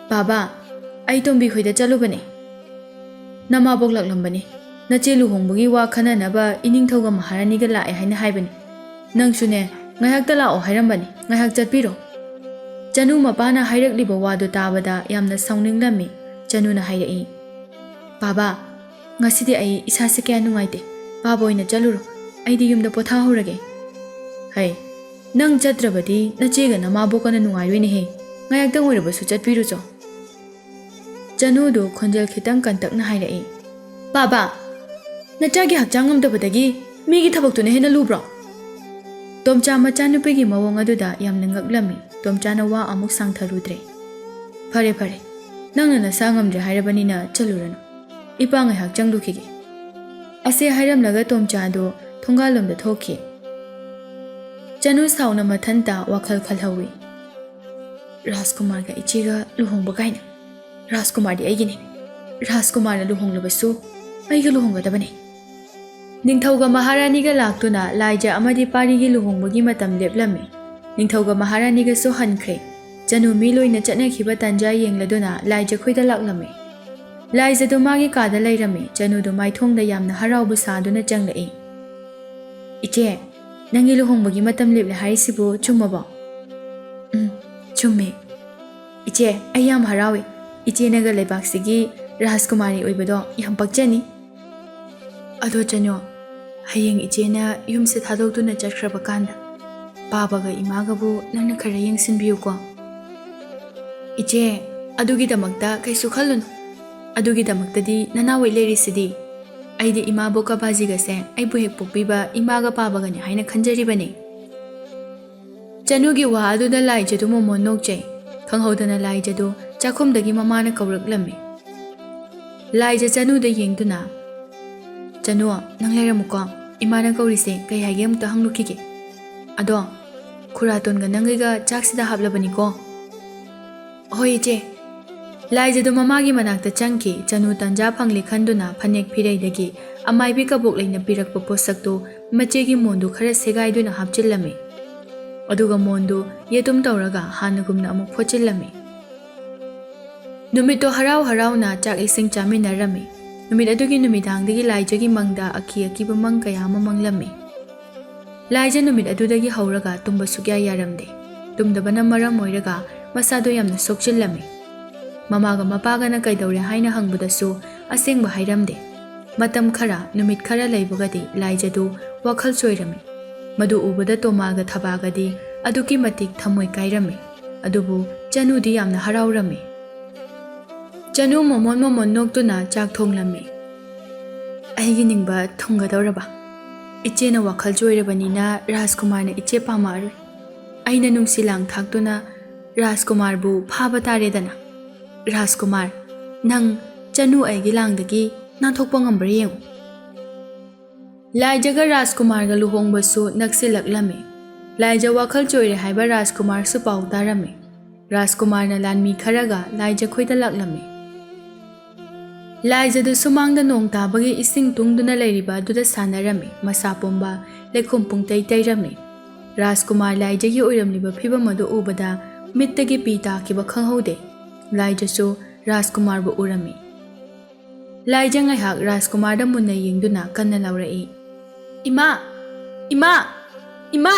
"ꯕꯥꯕꯥ, ꯑꯩ ꯇꯣꯝꯕꯤ ꯈꯣꯏꯗ ꯆꯠꯂꯨꯕꯅꯦ꯫ ꯅꯃꯥꯕꯣꯛ ꯂꯥꯛꯂꯝꯕꯅꯤ꯫ ꯅꯆꯦ ꯂꯨꯍꯣꯡꯕꯒꯤ ꯋꯥ ꯈꯟꯅꯅꯕ ꯏꯅꯤꯡꯊꯧꯒ ꯃꯍꯥꯔꯥꯅꯤꯒ ꯂꯥꯛꯑꯦ ꯍꯥꯏꯅ ꯍꯥꯏꯕꯅꯤ꯫ ꯅꯪꯁꯨꯅꯦ, ꯉꯥꯏꯍꯥꯛꯇ ꯂꯥꯛꯑꯣ ꯍꯥꯏꯔꯝꯕꯅꯤ꯫ ꯉꯥꯏꯍꯥꯛ ꯆꯠꯄꯤꯔꯣ꯫" ꯆꯅꯨ ꯃꯄꯥꯅ ꯍꯥꯏꯔꯛꯂꯤꯕ ꯋꯥꯗꯨ ꯇꯥꯕꯗ ꯌꯥꯝꯅ ꯁꯥꯎꯅꯤꯡꯂꯝꯃꯤ꯫ ꯆꯅꯨꯅ ꯍꯥꯏꯔꯛꯏ, "ꯕꯥꯕꯥ, ꯉꯁꯤꯗꯤ ꯑꯩ ꯏꯁꯥꯁꯦ ꯀꯌꯥ ꯅꯨꯡꯉꯥꯏꯇꯦ꯫ ꯄꯥꯕ ꯑꯣꯏꯅ ꯆꯠꯂꯨꯔꯣ꯫ ꯑꯩꯗꯤ ꯌꯨꯝꯗ ꯄꯣꯊꯥꯍꯧꯔꯒꯦ꯫" "ꯍꯩ, ꯅꯪ ꯆꯠꯇ꯭ꯔꯕꯗꯤ ꯅꯆꯦꯒ ꯅꯃꯥꯕꯣꯛꯀꯅ ꯅꯨꯡꯉꯥꯏꯔꯣꯏꯅꯦꯍꯦ꯫ ꯉꯥꯏꯍꯥꯛꯇꯪ ꯑꯣꯏꯔꯕꯁꯨ ꯆꯠꯄꯤꯔꯨꯆꯣ꯫" ꯆꯅꯨꯗꯨ ꯈꯣꯟꯖꯦꯜ ꯈꯤꯇꯪ ꯀꯟꯇꯛꯅ ꯍꯥꯏꯔꯛꯏ, "ꯕꯥꯕꯥ, ꯅꯆꯥꯒꯤ ꯍꯛꯆꯥꯡ ꯉꯝꯗꯕꯗꯒꯤ ꯃꯤꯒꯤ ꯊꯕꯛꯇꯨꯅ ꯍꯦꯟꯅ ꯂꯨꯕ꯭ꯔꯣ?" ꯇꯣꯝꯆꯥ ꯃꯆꯥꯅꯨꯄꯤꯒꯤ ꯃꯑꯣꯡ ꯑꯗꯨꯗ ꯌꯥꯝꯅ ꯉꯛꯂꯝꯃꯤ꯫ ꯇꯣꯝꯆꯥꯅ ꯋꯥ ꯑꯃꯨꯛ ꯁꯥꯡꯊꯔꯨꯗ꯭ꯔꯦ꯫ "ꯐꯔꯦ, ꯐꯔꯦ, ꯅꯪꯅ ꯅꯁꯥ ꯉꯝꯗ꯭ꯔꯦ ꯍꯥꯏꯔꯕꯅꯤꯅ ꯆꯠꯂꯨꯔꯅꯨ꯫ ꯏꯄꯥ ꯉꯥꯏꯍꯥꯛ ꯆꯪꯂꯨꯈꯤꯒꯦ꯫" ꯑꯁꯤ ꯍꯥꯏꯔꯝꯂꯒ ꯇꯣꯝꯆꯥꯗꯨ ꯊꯣꯡꯒꯥꯜꯂꯣꯝꯗ ꯊꯣꯛꯈꯤ꯫ ꯆꯅꯨ ꯁꯥꯎꯅ ꯃꯊꯟꯇ ꯋꯥꯈꯜ ꯈꯜꯍꯧꯏ꯫ "ꯔꯥꯖꯀꯨꯃꯥꯔꯒ ꯏꯆꯦꯒ ꯂꯨꯍꯣꯡꯕ ꯀꯥꯏꯅ꯫ ꯔꯥꯖꯀꯨꯃꯥꯔꯗꯤ ꯑꯩꯒꯤꯅꯤ꯫ ꯔꯥꯖꯀꯨꯃꯥꯔꯅ ꯂꯨꯍꯣꯡꯂꯕꯁꯨ ꯑꯩꯒ ꯂꯨꯍꯣꯡꯒꯗꯕꯅꯤ꯫" ꯅꯤꯡꯊꯧꯒ ꯃꯍꯥꯔꯥꯅꯤꯒ ꯂꯥꯛꯇꯨꯅ ꯂꯥꯏꯖ ꯑꯃꯗꯤ ꯄꯥꯔꯤꯒꯤ ꯂꯨꯍꯣꯡꯕꯒꯤ ꯃꯇꯝ ꯂꯦꯞꯂꯝꯃꯤ꯫ ꯅꯤꯡꯊꯧꯒ ꯃꯍꯥꯔꯥꯅꯤꯒꯁꯨ ꯍꯟꯈ꯭ꯔꯦ꯫ ꯆꯅꯨ ꯃꯤ ꯂꯣꯏꯅ ꯆꯠꯅꯈꯤꯕ ꯇꯥꯟꯖꯥ ꯌꯦꯡꯂꯗꯨꯅ ꯂꯥꯏꯖ ꯈꯣꯏꯗ ꯂꯥꯛꯂꯝꯃꯤ꯫ ꯂꯥꯏꯖꯗꯨ ꯃꯥꯒꯤ ꯀꯥꯗ ꯂꯩꯔꯝꯃꯤ꯫ ꯆꯅꯨꯗꯨ ꯃꯥꯏꯊꯣꯡꯗ ꯌꯥꯝꯅ ꯍꯔꯥꯎꯕ ꯁꯥꯗꯨꯅ ꯆꯪꯂꯛꯏ꯫ "ꯏꯆꯦ, ꯅꯪꯒꯤ ꯂꯨꯍꯣꯡꯕꯒꯤ ꯃꯇꯝ ꯂꯦꯞꯂꯦ ꯍꯥꯏꯔꯤꯁꯤꯕꯨ ꯆꯨꯝꯃꯕꯣ?" "ꯎꯝ, ꯆꯨꯝꯃꯦ꯫ ꯏꯆꯦ, ꯑꯩ ꯌꯥꯝ ꯍꯔꯥꯎꯏ꯫ ꯏꯆꯦꯅꯒ ꯂꯩꯕꯥꯛꯁꯤꯒꯤ ꯔꯥꯖꯀꯨꯃꯥꯔꯤ ꯑꯣꯏꯕꯗꯣ ꯌꯥꯝ ꯄꯛꯆꯅꯤ꯫" "ꯑꯗꯣ ꯆꯅꯨ, ꯍꯌꯦꯡ ꯏꯆꯦꯅ ꯌꯨꯝꯁꯦ ꯊꯥꯗꯣꯛꯇꯨꯅ ꯆꯠꯈ꯭ꯔꯕ ꯀꯥꯟꯗ ꯄꯥꯕꯒ ꯏꯃꯥꯒꯕꯨ ꯅꯪꯅ ꯈꯔ ꯌꯦꯡꯁꯤꯟꯕꯤꯌꯨꯀꯣ꯫" "ꯏꯆꯦ, ꯑꯗꯨꯒꯤꯗꯃꯛꯇ ꯀꯩꯁꯨ ꯈꯜꯂꯨꯅꯨ꯫ ꯑꯗꯨꯒꯤꯗꯃꯛꯇꯗꯤ ꯅꯅꯥꯎ ꯑꯩ ꯂꯩꯔꯤꯁꯤꯗꯤ꯫ ꯑꯩꯗꯤ ꯏꯃꯥꯕꯣꯛꯀ ꯕꯥꯖꯤꯒꯁꯦ ꯑꯩꯕꯨ ꯍꯦꯛ ꯄꯣꯛꯄꯤꯕ ꯏꯃꯥꯒ ꯄꯥꯕꯒꯅꯤ ꯍꯥꯏꯅ ꯈꯟꯖꯔꯤꯕꯅꯤ꯫" ꯆꯅꯨꯒꯤ ꯋꯥ ꯑꯗꯨꯗ ꯂꯥꯏꯖꯗꯨ ꯃꯣꯃꯣꯟ ꯅꯣꯛꯆꯩ꯫ ꯈꯪꯍꯧꯗꯅ ꯂꯥꯏꯖꯗꯨ ꯆꯥꯛꯈꯨꯝꯗꯒꯤ ꯃꯃꯥꯅ ꯀꯧꯔꯛꯂꯝꯃꯤ꯫ ꯂꯥꯏꯖ ꯆꯅꯨꯗ ꯌꯦꯡꯗꯨꯅ, ꯆꯅꯨ, ꯅꯪ ꯂꯩꯔꯝꯃꯨꯀꯣ꯫ ꯏꯃꯥꯅ ꯀꯧꯔꯤꯁꯦ ꯀꯩ ꯍꯥꯏꯒꯦ ꯑꯃꯨꯛꯇ ꯍꯪꯂꯨꯈꯤꯒꯦ꯫ ꯑꯗꯣ, ꯈꯨꯔꯥꯇꯣꯟꯒ ꯅꯪꯒꯤꯒ ꯆꯥꯛꯁꯤꯗ ꯍꯥꯞꯂꯕꯅꯤꯀꯣ꯫ ꯍꯣꯏ, ꯏꯆꯦ꯫ ꯂꯥꯏꯖꯗꯨ ꯃꯃꯥꯒꯤ ꯃꯅꯥꯛꯇ ꯆꯪꯈꯤ꯫ ꯆꯅꯨ ꯇꯟꯖꯥ ꯐꯪꯂꯦ ꯈꯟꯗꯨꯅ ꯐꯅꯦꯛ ꯐꯤꯔꯩꯗꯒꯤ ꯑꯃꯥꯏꯕꯤ ꯀꯕꯣꯛ ꯂꯩꯅ ꯄꯤꯔꯛꯄ ꯄꯣꯠꯁꯛꯇꯨ ꯃꯆꯦꯒꯤ ꯃꯣꯟꯗꯨ ꯈꯔ ꯁꯦꯒꯥꯏꯗꯨꯅ ꯍꯥꯞꯆꯤꯜꯂꯝꯃꯤ꯫ ꯑꯗꯨꯒ ꯃꯣꯟꯗꯨ ꯌꯦꯇꯨꯝ ꯇꯧꯔꯒ ꯍꯥꯟꯅꯒꯨꯝꯅ ꯑꯃꯨꯛ ꯐꯣꯠꯆꯤꯜꯂꯝꯃꯤ꯫ ꯅꯨꯃꯤꯠꯇꯣ ꯍꯔꯥꯎ ꯍꯔꯥꯎꯅ ꯆꯥꯛ ꯏꯁꯤꯡ ꯆꯥꯃꯤꯟꯅꯔꯝꯃꯤ꯫ ꯅꯨꯃꯤꯠ ꯑꯗꯨꯒꯤ ꯅꯨꯃꯤꯗꯥꯡꯗꯒꯤ ꯂꯥꯏꯖꯒꯤ ꯃꯪꯗ ꯑꯀꯤ ꯑꯀꯤꯕ ꯃꯪ ꯀꯌꯥ ꯑꯃ ꯃꯪꯂꯝꯃꯤ꯫ ꯂꯥꯏꯖ ꯅꯨꯃꯤꯠ ꯑꯗꯨꯗꯒꯤ ꯍꯧꯔꯒ ꯇꯨꯝꯕ ꯁꯨꯛꯌꯥ ꯌꯥꯔꯝꯗꯦ꯫ ꯇꯨꯝꯗꯕꯅ ꯃꯔꯝ ꯑꯣꯏꯔꯒ ꯃꯁꯥꯗꯣ ꯌꯥꯝꯅ ꯁꯣꯛꯆꯤꯜꯂꯝꯃꯤ꯫ ꯃꯃꯥꯒ ꯃꯄꯥꯒꯅ ꯀꯩꯗꯧꯔꯦ ꯍꯥꯏꯅ ꯍꯪꯕꯗꯁꯨ ꯑꯁꯦꯡꯕ ꯍꯥꯏꯔꯝꯗꯦ꯫ ꯃꯇꯝ ꯈꯔ, ꯅꯨꯃꯤꯠ ꯈꯔ ꯂꯩꯕꯒꯗꯤ ꯂꯥꯏꯖꯗꯨ ꯋꯥꯈꯜ ꯆꯣꯏꯔꯝꯃꯤ꯫ ꯃꯗꯨ ꯎꯕꯗ ꯇꯣꯃꯥꯒ ꯊꯕꯥꯒꯗꯤ ꯑꯗꯨꯛꯀꯤ ꯃꯇꯤꯛ ꯊꯃꯣꯏ ꯀꯥꯏꯔꯝꯃꯤ꯫ ꯑꯗꯨꯕꯨ ꯆꯅꯨꯗꯤ ꯌꯥꯝꯅ ꯍꯔꯥꯎꯔꯝꯃꯤ꯫ ꯆꯅꯨ ꯃꯃꯣꯟ ꯃꯃꯣꯟ ꯅꯣꯛꯇꯨꯅ ꯆꯥꯛ ꯊꯣꯡꯂꯝꯃꯤ꯫ "ꯑꯩꯒꯤ ꯅꯤꯡꯕ ꯊꯨꯡꯒꯗꯧꯔꯕ꯫ ꯏꯆꯦꯅ ꯋꯥꯈꯜ ꯆꯣꯏꯔꯕꯅꯤꯅ ꯔꯥꯖꯀꯨꯃꯥꯔꯅ ꯏꯆꯦ ꯄꯥꯝꯃꯛꯑꯔꯣꯏ꯫ ꯑꯩꯅ ꯅꯨꯡꯁꯤ ꯂꯥꯡ ꯊꯥꯛꯇꯨꯅ ꯔꯥꯖꯀꯨꯃꯥꯔꯕꯨ ꯐꯥꯕ ꯇꯥꯔꯦꯗꯅ꯫ ꯔꯥꯖꯀꯨꯃꯥꯔ, ꯅꯪ ꯆꯅꯨ ꯑꯩꯒꯤ ꯂꯥꯡꯗꯒꯤ ꯅꯥꯟꯊꯣꯛꯄ ꯉꯝꯕ꯭ꯔꯥ ꯌꯦꯡꯉꯨ꯫" ꯂꯥꯏꯖꯒ ꯔꯥꯖꯀꯨꯃꯥꯔꯒ ꯂꯨꯍꯣꯡꯕꯁꯨ ꯅꯛꯁꯤꯜꯂꯛꯂꯝꯃꯤ꯫ ꯂꯥꯏꯖ ꯋꯥꯈꯜ ꯆꯣꯏꯔꯦ ꯍꯥꯏꯕ ꯔꯥꯖꯀꯨꯃꯥꯔꯁꯨ ꯄꯥꯎ ꯇꯥꯔꯝꯃꯤ꯫ ꯔꯥꯖꯀꯨꯃꯥꯔꯅ ꯂꯥꯟꯃꯤ ꯈꯔꯒ ꯂꯥꯏꯖ ꯈꯣꯏꯗ ꯂꯥꯛꯂꯝꯃꯤ꯫ ꯂꯥꯏꯖꯗꯨ ꯁꯨꯃꯥꯡꯗ ꯅꯣꯡ ꯇꯥꯕꯒꯤ ꯏꯁꯤꯡ ꯇꯨꯡꯗꯨꯅ ꯂꯩꯔꯤꯕ ꯑꯗꯨꯗ ꯁꯥꯟꯅꯔꯝꯃꯤ꯫ ꯃꯁꯥ ꯄꯨꯝꯕ ꯂꯩꯈꯣꯝ ꯄꯨꯡꯇꯩ ꯇꯩꯔꯝꯃꯤ꯫ ꯔꯥꯖꯀꯨꯃꯥꯔ ꯂꯥꯏꯖꯒꯤ ꯑꯣꯏꯔꯝꯂꯤꯕ ꯐꯤꯕꯝ ꯑꯗꯨ ꯎꯕꯗ ꯃꯤꯠꯇꯒꯤ ꯄꯤ ꯇꯥꯈꯤꯕ ꯈꯪꯍꯧꯗꯦ꯫ ꯂꯥꯏꯖꯁꯨ ꯔꯥꯖꯀꯨꯃꯥꯔꯕꯨ ꯎꯔꯝꯃꯤ꯫ ꯂꯥꯏꯖ ꯉꯥꯏꯍꯥꯛ ꯔꯥꯖꯀꯨꯃꯥꯔꯗ ꯃꯨꯟꯅ ꯌꯦꯡꯗꯨꯅ ꯀꯟꯅ ꯂꯥꯎꯔꯛꯏ, "ꯏꯃꯥ! ꯏꯃꯥ! ꯏꯃꯥ!"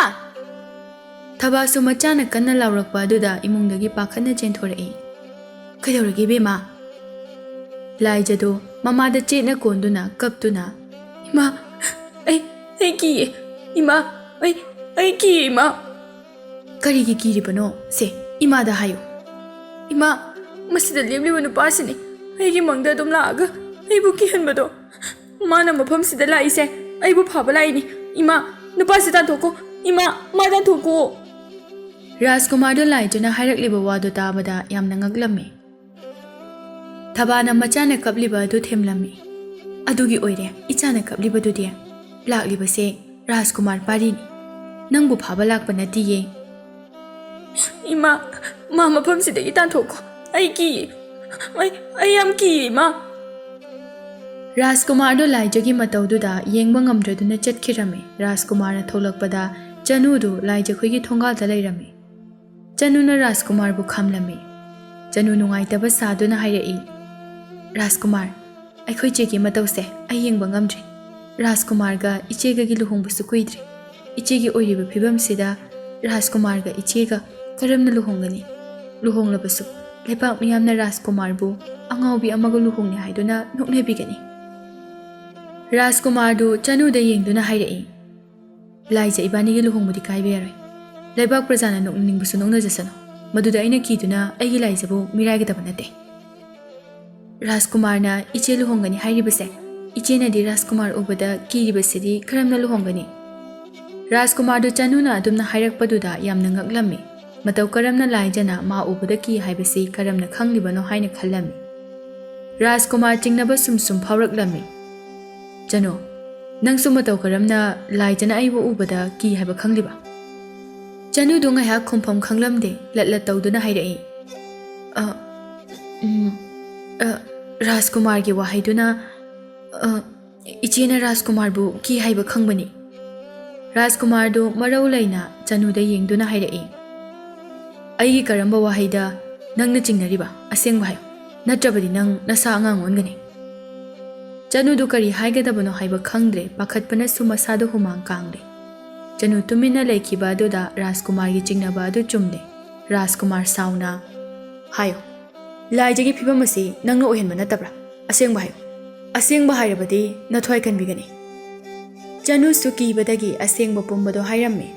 ꯊꯕꯥꯁꯨ ꯃꯆꯥꯅ ꯀꯟꯅ ꯂꯥꯎꯔꯛꯄ ꯑꯗꯨꯗ ꯏꯃꯨꯡꯗꯒꯤ ꯄꯥꯈꯠꯅ ꯆꯦꯟꯊꯣꯔꯛꯏ꯫ "ꯀꯩꯗꯧꯔꯒꯦ ꯏꯕꯦꯝꯃ?" ꯂꯥꯏꯖꯗꯨ ꯃꯃꯥꯗ ꯆꯦꯠꯅ ꯀꯣꯟꯗꯨꯅ ꯀꯞꯇꯨꯅ, "ꯏꯃꯥ, ꯑꯩ, ꯑꯩ ꯀꯤꯌꯦ꯫ ꯏꯃꯥ, ꯑꯩ, ꯑꯩ ꯀꯤꯌꯦ, ꯏꯃꯥ!" "ꯀꯔꯤꯒꯤ ꯀꯤꯔꯤꯕꯅꯣ? ꯁꯦ, ꯏꯃꯥꯗ ꯍꯥꯏꯌꯨ꯫" "ꯏꯃꯥ, ꯃꯁꯤꯗ ꯂꯦꯞꯂꯤꯕ ꯅꯨꯄꯥꯁꯤꯅꯤ ꯑꯩꯒꯤ ꯃꯪꯗ ꯑꯗꯨꯝ ꯂꯥꯛꯑꯒ ꯑꯩꯕꯨ ꯀꯤꯍꯟꯕꯗꯣ꯫ ꯃꯥꯅ ꯃꯐꯝꯁꯤꯗ ꯂꯥꯛꯏꯁꯦ ꯑꯩꯕꯨ ꯐꯥꯕ ꯂꯥꯛꯏꯅꯤ꯫ ꯏꯃꯥ, ꯅꯨꯄꯥꯁꯤ ꯇꯥꯟꯊꯣꯛꯈꯣ꯫ ꯏꯃꯥ, ꯃꯥ ꯇꯥꯟꯊꯣꯛꯈꯣ꯫" ꯔꯥꯖꯀꯨꯃꯥꯔꯗꯨ ꯂꯥꯏꯖꯅ ꯍꯥꯏꯔꯛꯂꯤꯕ ꯋꯥꯗꯨ ꯇꯥꯕꯗ ꯌꯥꯝꯅ ꯉꯛꯂꯝꯃꯤ꯫ ꯊꯕꯥꯅ ꯃꯆꯥꯅ ꯀꯞꯂꯤꯕ ꯑꯗꯨ ꯊꯦꯝꯂꯝꯃꯤ꯫ ꯑꯗꯨꯒꯤ ꯑꯣꯏꯔꯦ ꯏꯆꯥꯅ ꯀꯞꯂꯤꯕꯗꯨꯗꯤ꯫ ꯂꯥꯛꯂꯤꯕꯁꯦ ꯔꯥꯖꯀꯨꯃꯥꯔ ꯄꯥꯔꯤꯅꯤ꯫ ꯅꯪꯕꯨ ꯐꯥꯕ ꯂꯥꯛꯄ ꯅꯠꯇꯤꯌꯦ꯫ ꯏꯃꯥ, ꯃꯥ ꯃꯐꯝꯁꯤꯗꯒꯤ ꯇꯥꯟꯊꯣꯛꯈꯣ꯫ ꯑꯩ ꯀꯤꯌꯦ꯫ ꯑꯩ, ꯑꯩ ꯌꯥꯝ ꯀꯤꯌꯦ, ꯏꯃꯥ꯫ ꯔꯥꯖꯀꯨꯃꯥꯔꯗꯨ ꯂꯥꯏꯖꯒꯤ ꯃꯇꯧꯗꯨꯗ ꯌꯦꯡꯕ ꯉꯝꯗ꯭ꯔꯗꯨꯅ ꯆꯠꯈꯤꯔꯝꯃꯤ꯫ ꯔꯥꯖꯀꯨꯃꯥꯔꯅ ꯊꯣꯛꯂꯛꯄꯗ ꯆꯅꯨꯗꯨ ꯂꯥꯏꯖꯈꯣꯏꯒꯤ ꯊꯣꯡꯒꯥꯜꯗ ꯂꯩꯔꯝꯃꯤ꯫ ꯆꯅꯨꯅ ꯔꯥꯖꯀꯨꯃꯥꯔꯕꯨ ꯈꯥꯝꯂꯝꯃꯤ꯫ ꯆꯅꯨ ꯅꯨꯡꯉꯥꯏꯇꯕ ꯁꯥꯗꯨꯅ ꯍꯥꯏꯔꯛꯏ, "ꯔꯥꯖꯀꯨꯃꯥꯔ, ꯑꯩꯈꯣꯏ ꯆꯦꯒꯤ ꯃꯇꯧꯁꯦ ꯑꯩ ꯌꯦꯡꯕ ꯉꯝꯗ꯭ꯔꯦ꯫ ꯔꯥꯖꯀꯨꯃꯥꯔꯒ ꯏꯆꯦꯒꯒꯤ ꯂꯨꯍꯣꯡꯕꯁꯨ ꯀꯨꯏꯗ꯭ꯔꯦ꯫ ꯏꯆꯦꯒꯤ ꯑꯣꯏꯔꯤꯕ ꯐꯤꯕꯝꯁꯤꯗ ꯔꯥꯖꯀꯨꯃꯥꯔꯒ ꯏꯆꯦꯒ ꯀꯔꯝꯅ ꯂꯨꯍꯣꯡꯒꯅꯤ? ꯂꯨꯍꯣꯡꯂꯕꯁꯨ ꯂꯩꯕꯥꯛ ꯃꯤꯌꯥꯝꯅ ꯔꯥꯖꯀꯨꯃꯥꯔꯕꯨ ꯑꯉꯥꯎꯕꯤ ꯑꯃꯒ ꯂꯨꯍꯣꯡꯂꯦ ꯍꯥꯏꯗꯨꯅ ꯅꯣꯛꯅꯕꯤꯒꯅꯤ꯫" ꯔꯥꯖꯀꯨꯃꯥꯔꯗꯨ ꯆꯅꯨꯗ ꯌꯦꯡꯗꯨꯅ ꯍꯥꯏꯔꯛꯏ, "ꯂꯥꯏꯖ ꯏꯕꯥꯅꯤꯒꯤ ꯂꯨꯍꯣꯡꯕꯗꯤ ꯀꯥꯏꯕ ꯌꯥꯔꯣꯏ꯫ ꯂꯩꯕꯥꯛ ꯄ꯭ꯔꯖꯥꯅ ꯅꯣꯛꯅꯤꯡꯕꯁꯨ ꯅꯣꯛꯅꯖꯁꯅꯨ꯫ ꯃꯗꯨꯗ ꯑꯩꯅ ꯀꯤꯗꯨꯅ ꯑꯩꯒꯤ ꯂꯥꯏꯖꯕꯨ ꯃꯤꯔꯥꯏꯒꯗꯕ ꯅꯠꯇꯦ꯫" ꯔꯥꯖꯀꯨꯃꯥꯔꯅ ꯏꯆꯦ ꯂꯨꯍꯣꯡꯒꯅꯤ ꯍꯥꯏꯔꯤꯕꯁꯦ, ꯏꯆꯦꯅꯗꯤ ꯔꯥꯖꯀꯨꯃꯥꯔ ꯎꯕꯗ ꯀꯤꯔꯤꯕꯁꯤꯗꯤ ꯀꯔꯝꯅ ꯂꯨꯍꯣꯡꯒꯅꯤ? ꯔꯥꯖꯀꯨꯃꯥꯔꯗꯨ ꯆꯅꯨꯅ ꯑꯗꯨꯝꯅ ꯍꯥꯏꯔꯛꯄꯗꯨꯗ ꯌꯥꯝꯅ ꯉꯛꯂꯝꯃꯤ꯫ ꯃꯇꯧ ꯀꯔꯝꯅ ꯂꯥꯏꯖꯅ ꯃꯥ ꯎꯕꯗ ꯀꯤ ꯍꯥꯏꯕꯁꯤ ꯀꯔꯝꯅ ꯈꯪꯂꯤꯕꯅꯣ ꯍꯥꯏꯅ ꯈꯜꯂꯝꯃꯤ꯫ ꯔꯥꯖꯀꯨꯃꯥꯔ ꯆꯤꯡꯅꯕ ꯁꯨꯝ ꯁꯨꯝ ꯐꯥꯎꯔꯛꯂꯝꯃꯤ꯫ "ꯆꯅꯨ, ꯅꯪꯁꯨ ꯃꯇꯧ ꯀꯔꯝꯅ ꯂꯥꯏꯖꯅ ꯑꯩꯕꯨ ꯎꯕꯗ ꯀꯤ ꯍꯥꯏꯕ ꯈꯪꯂꯤꯕ?" ꯆꯅꯨꯗꯨ ꯉꯥꯏꯍꯥꯛ ꯈꯨꯝꯐꯝ ꯈꯪꯂꯝꯗꯦ, ꯂꯠ ꯂꯠ ꯇꯧꯗꯨꯅ ꯍꯥꯏꯔꯛꯏ, "ꯑ, ꯎꯝ, ꯑ, ꯔꯥꯖꯀꯨꯃꯥꯔꯒꯤ ꯋꯥꯍꯩꯗꯨꯅ, ꯑ, ꯏꯆꯦꯅ ꯔꯥꯖꯀꯨꯃꯥꯔꯕꯨ ꯀꯤ ꯍꯥꯏꯕ ꯈꯪꯕꯅꯤ꯫" ꯔꯥꯖꯀꯨꯃꯥꯔꯗꯨ ꯃꯔꯧ ꯂꯩꯅ ꯆꯅꯨꯗ ꯌꯦꯡꯗꯨꯅ ꯍꯥꯏꯔꯛꯏ, "ꯑꯩꯒꯤ ꯀꯔꯝꯕ ꯋꯥꯍꯩꯗ ꯅꯪꯅ ꯆꯤꯡꯅꯔꯤꯕ? ꯑꯁꯦꯡꯕ ꯍꯥꯏꯌꯨ, ꯅꯠꯇ꯭ꯔꯕꯗꯤ ꯅꯪ ꯅꯁꯥ ꯑꯉꯥꯡ ꯑꯣꯟꯒꯅꯤ꯫" ꯆꯅꯨꯗꯨ ꯀꯔꯤ ꯍꯥꯏꯒꯗꯕꯅꯣ ꯍꯥꯏꯕ ꯈꯪꯗ꯭ꯔꯦ, ꯄꯥꯈꯠꯄꯅꯁꯨ ꯃꯁꯥꯗꯨ ꯍꯨꯃꯥꯡ ꯀꯥꯡꯂꯦ꯫ ꯆꯅꯨ ꯇꯨꯃꯤꯟꯅ ꯂꯩꯈꯤꯕ ꯑꯗꯨꯗ ꯔꯥꯖꯀꯨꯃꯥꯔꯒꯤ ꯆꯤꯡꯅꯕ ꯑꯗꯨ ꯆꯨꯝꯂꯦ꯫ ꯔꯥꯖꯀꯨꯃꯥꯔ ꯁꯥꯎꯅ, "ꯍꯥꯏꯌꯨ, ꯂꯥꯏꯖꯒꯤ ꯐꯤꯕꯝ ꯑꯁꯤ ꯅꯪꯅ ꯑꯣꯏꯍꯟꯕ ꯅꯠꯇꯕ꯭ꯔꯥ? ꯑꯁꯦꯡꯕ ꯍꯥꯏꯌꯨ꯫ ꯑꯁꯦꯡꯕ ꯍꯥꯏꯔꯕꯗꯤ ꯅꯊ꯭ꯋꯥꯏ ꯀꯟꯕꯤꯒꯅꯤ꯫" ꯆꯅꯨꯁꯨ ꯀꯤꯕꯗꯒꯤ ꯑꯁꯦꯡꯕ ꯄꯨꯝꯕꯗꯣ ꯍꯥꯏꯔꯝꯃꯤ꯫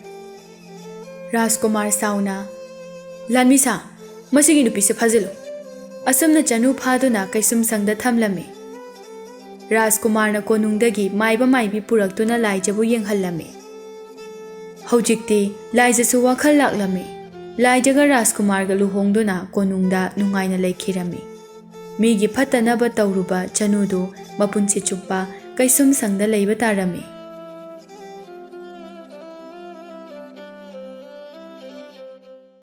ꯔꯥꯖꯀꯨꯃꯥꯔ ꯁꯥꯎꯅ, "ꯂꯥꯟꯃꯤꯁꯥ, ꯃꯁꯤꯒꯤ ꯅꯨꯄꯤꯁꯦ ꯐꯥꯖꯤꯜꯂꯨ꯫" ꯑꯁꯨꯝꯅ ꯆꯅꯨ ꯐꯥꯗꯨꯅ ꯀꯩꯁꯨꯝꯁꯪꯗ ꯊꯝꯂꯝꯃꯤ꯫ ꯔꯥꯖꯀꯨꯃꯥꯔꯅ ꯀꯣꯅꯨꯡꯗꯒꯤ ꯃꯥꯏꯕ ꯃꯥꯏꯕꯤ ꯄꯨꯔꯛꯇꯨꯅ ꯂꯥꯏꯖꯕꯨ ꯌꯦꯡꯍꯜꯂꯝꯃꯤ꯫ ꯍꯧꯖꯤꯛꯇꯤ ꯂꯥꯏꯖꯁꯨ ꯋꯥꯈꯜ ꯂꯥꯛꯂꯝꯃꯤ꯫ ꯂꯥꯏꯖꯒ ꯔꯥꯖꯀꯨꯃꯥꯔꯒ ꯂꯨꯍꯣꯡꯗꯨꯅ ꯀꯣꯅꯨꯡꯗ ꯅꯨꯡꯉꯥꯏꯅ ꯂꯩꯈꯤꯔꯝꯃꯤ꯫ ꯃꯤꯒꯤ ꯐꯠꯇꯅꯕ ꯇꯧꯔꯨꯕ ꯆꯅꯨꯗꯨ ꯃꯄꯨꯟꯁꯤ ꯆꯨꯞꯄ ꯀꯩꯁꯨꯝꯁꯪꯗ ꯂꯩꯕ ꯇꯥꯔꯝꯃꯤ꯫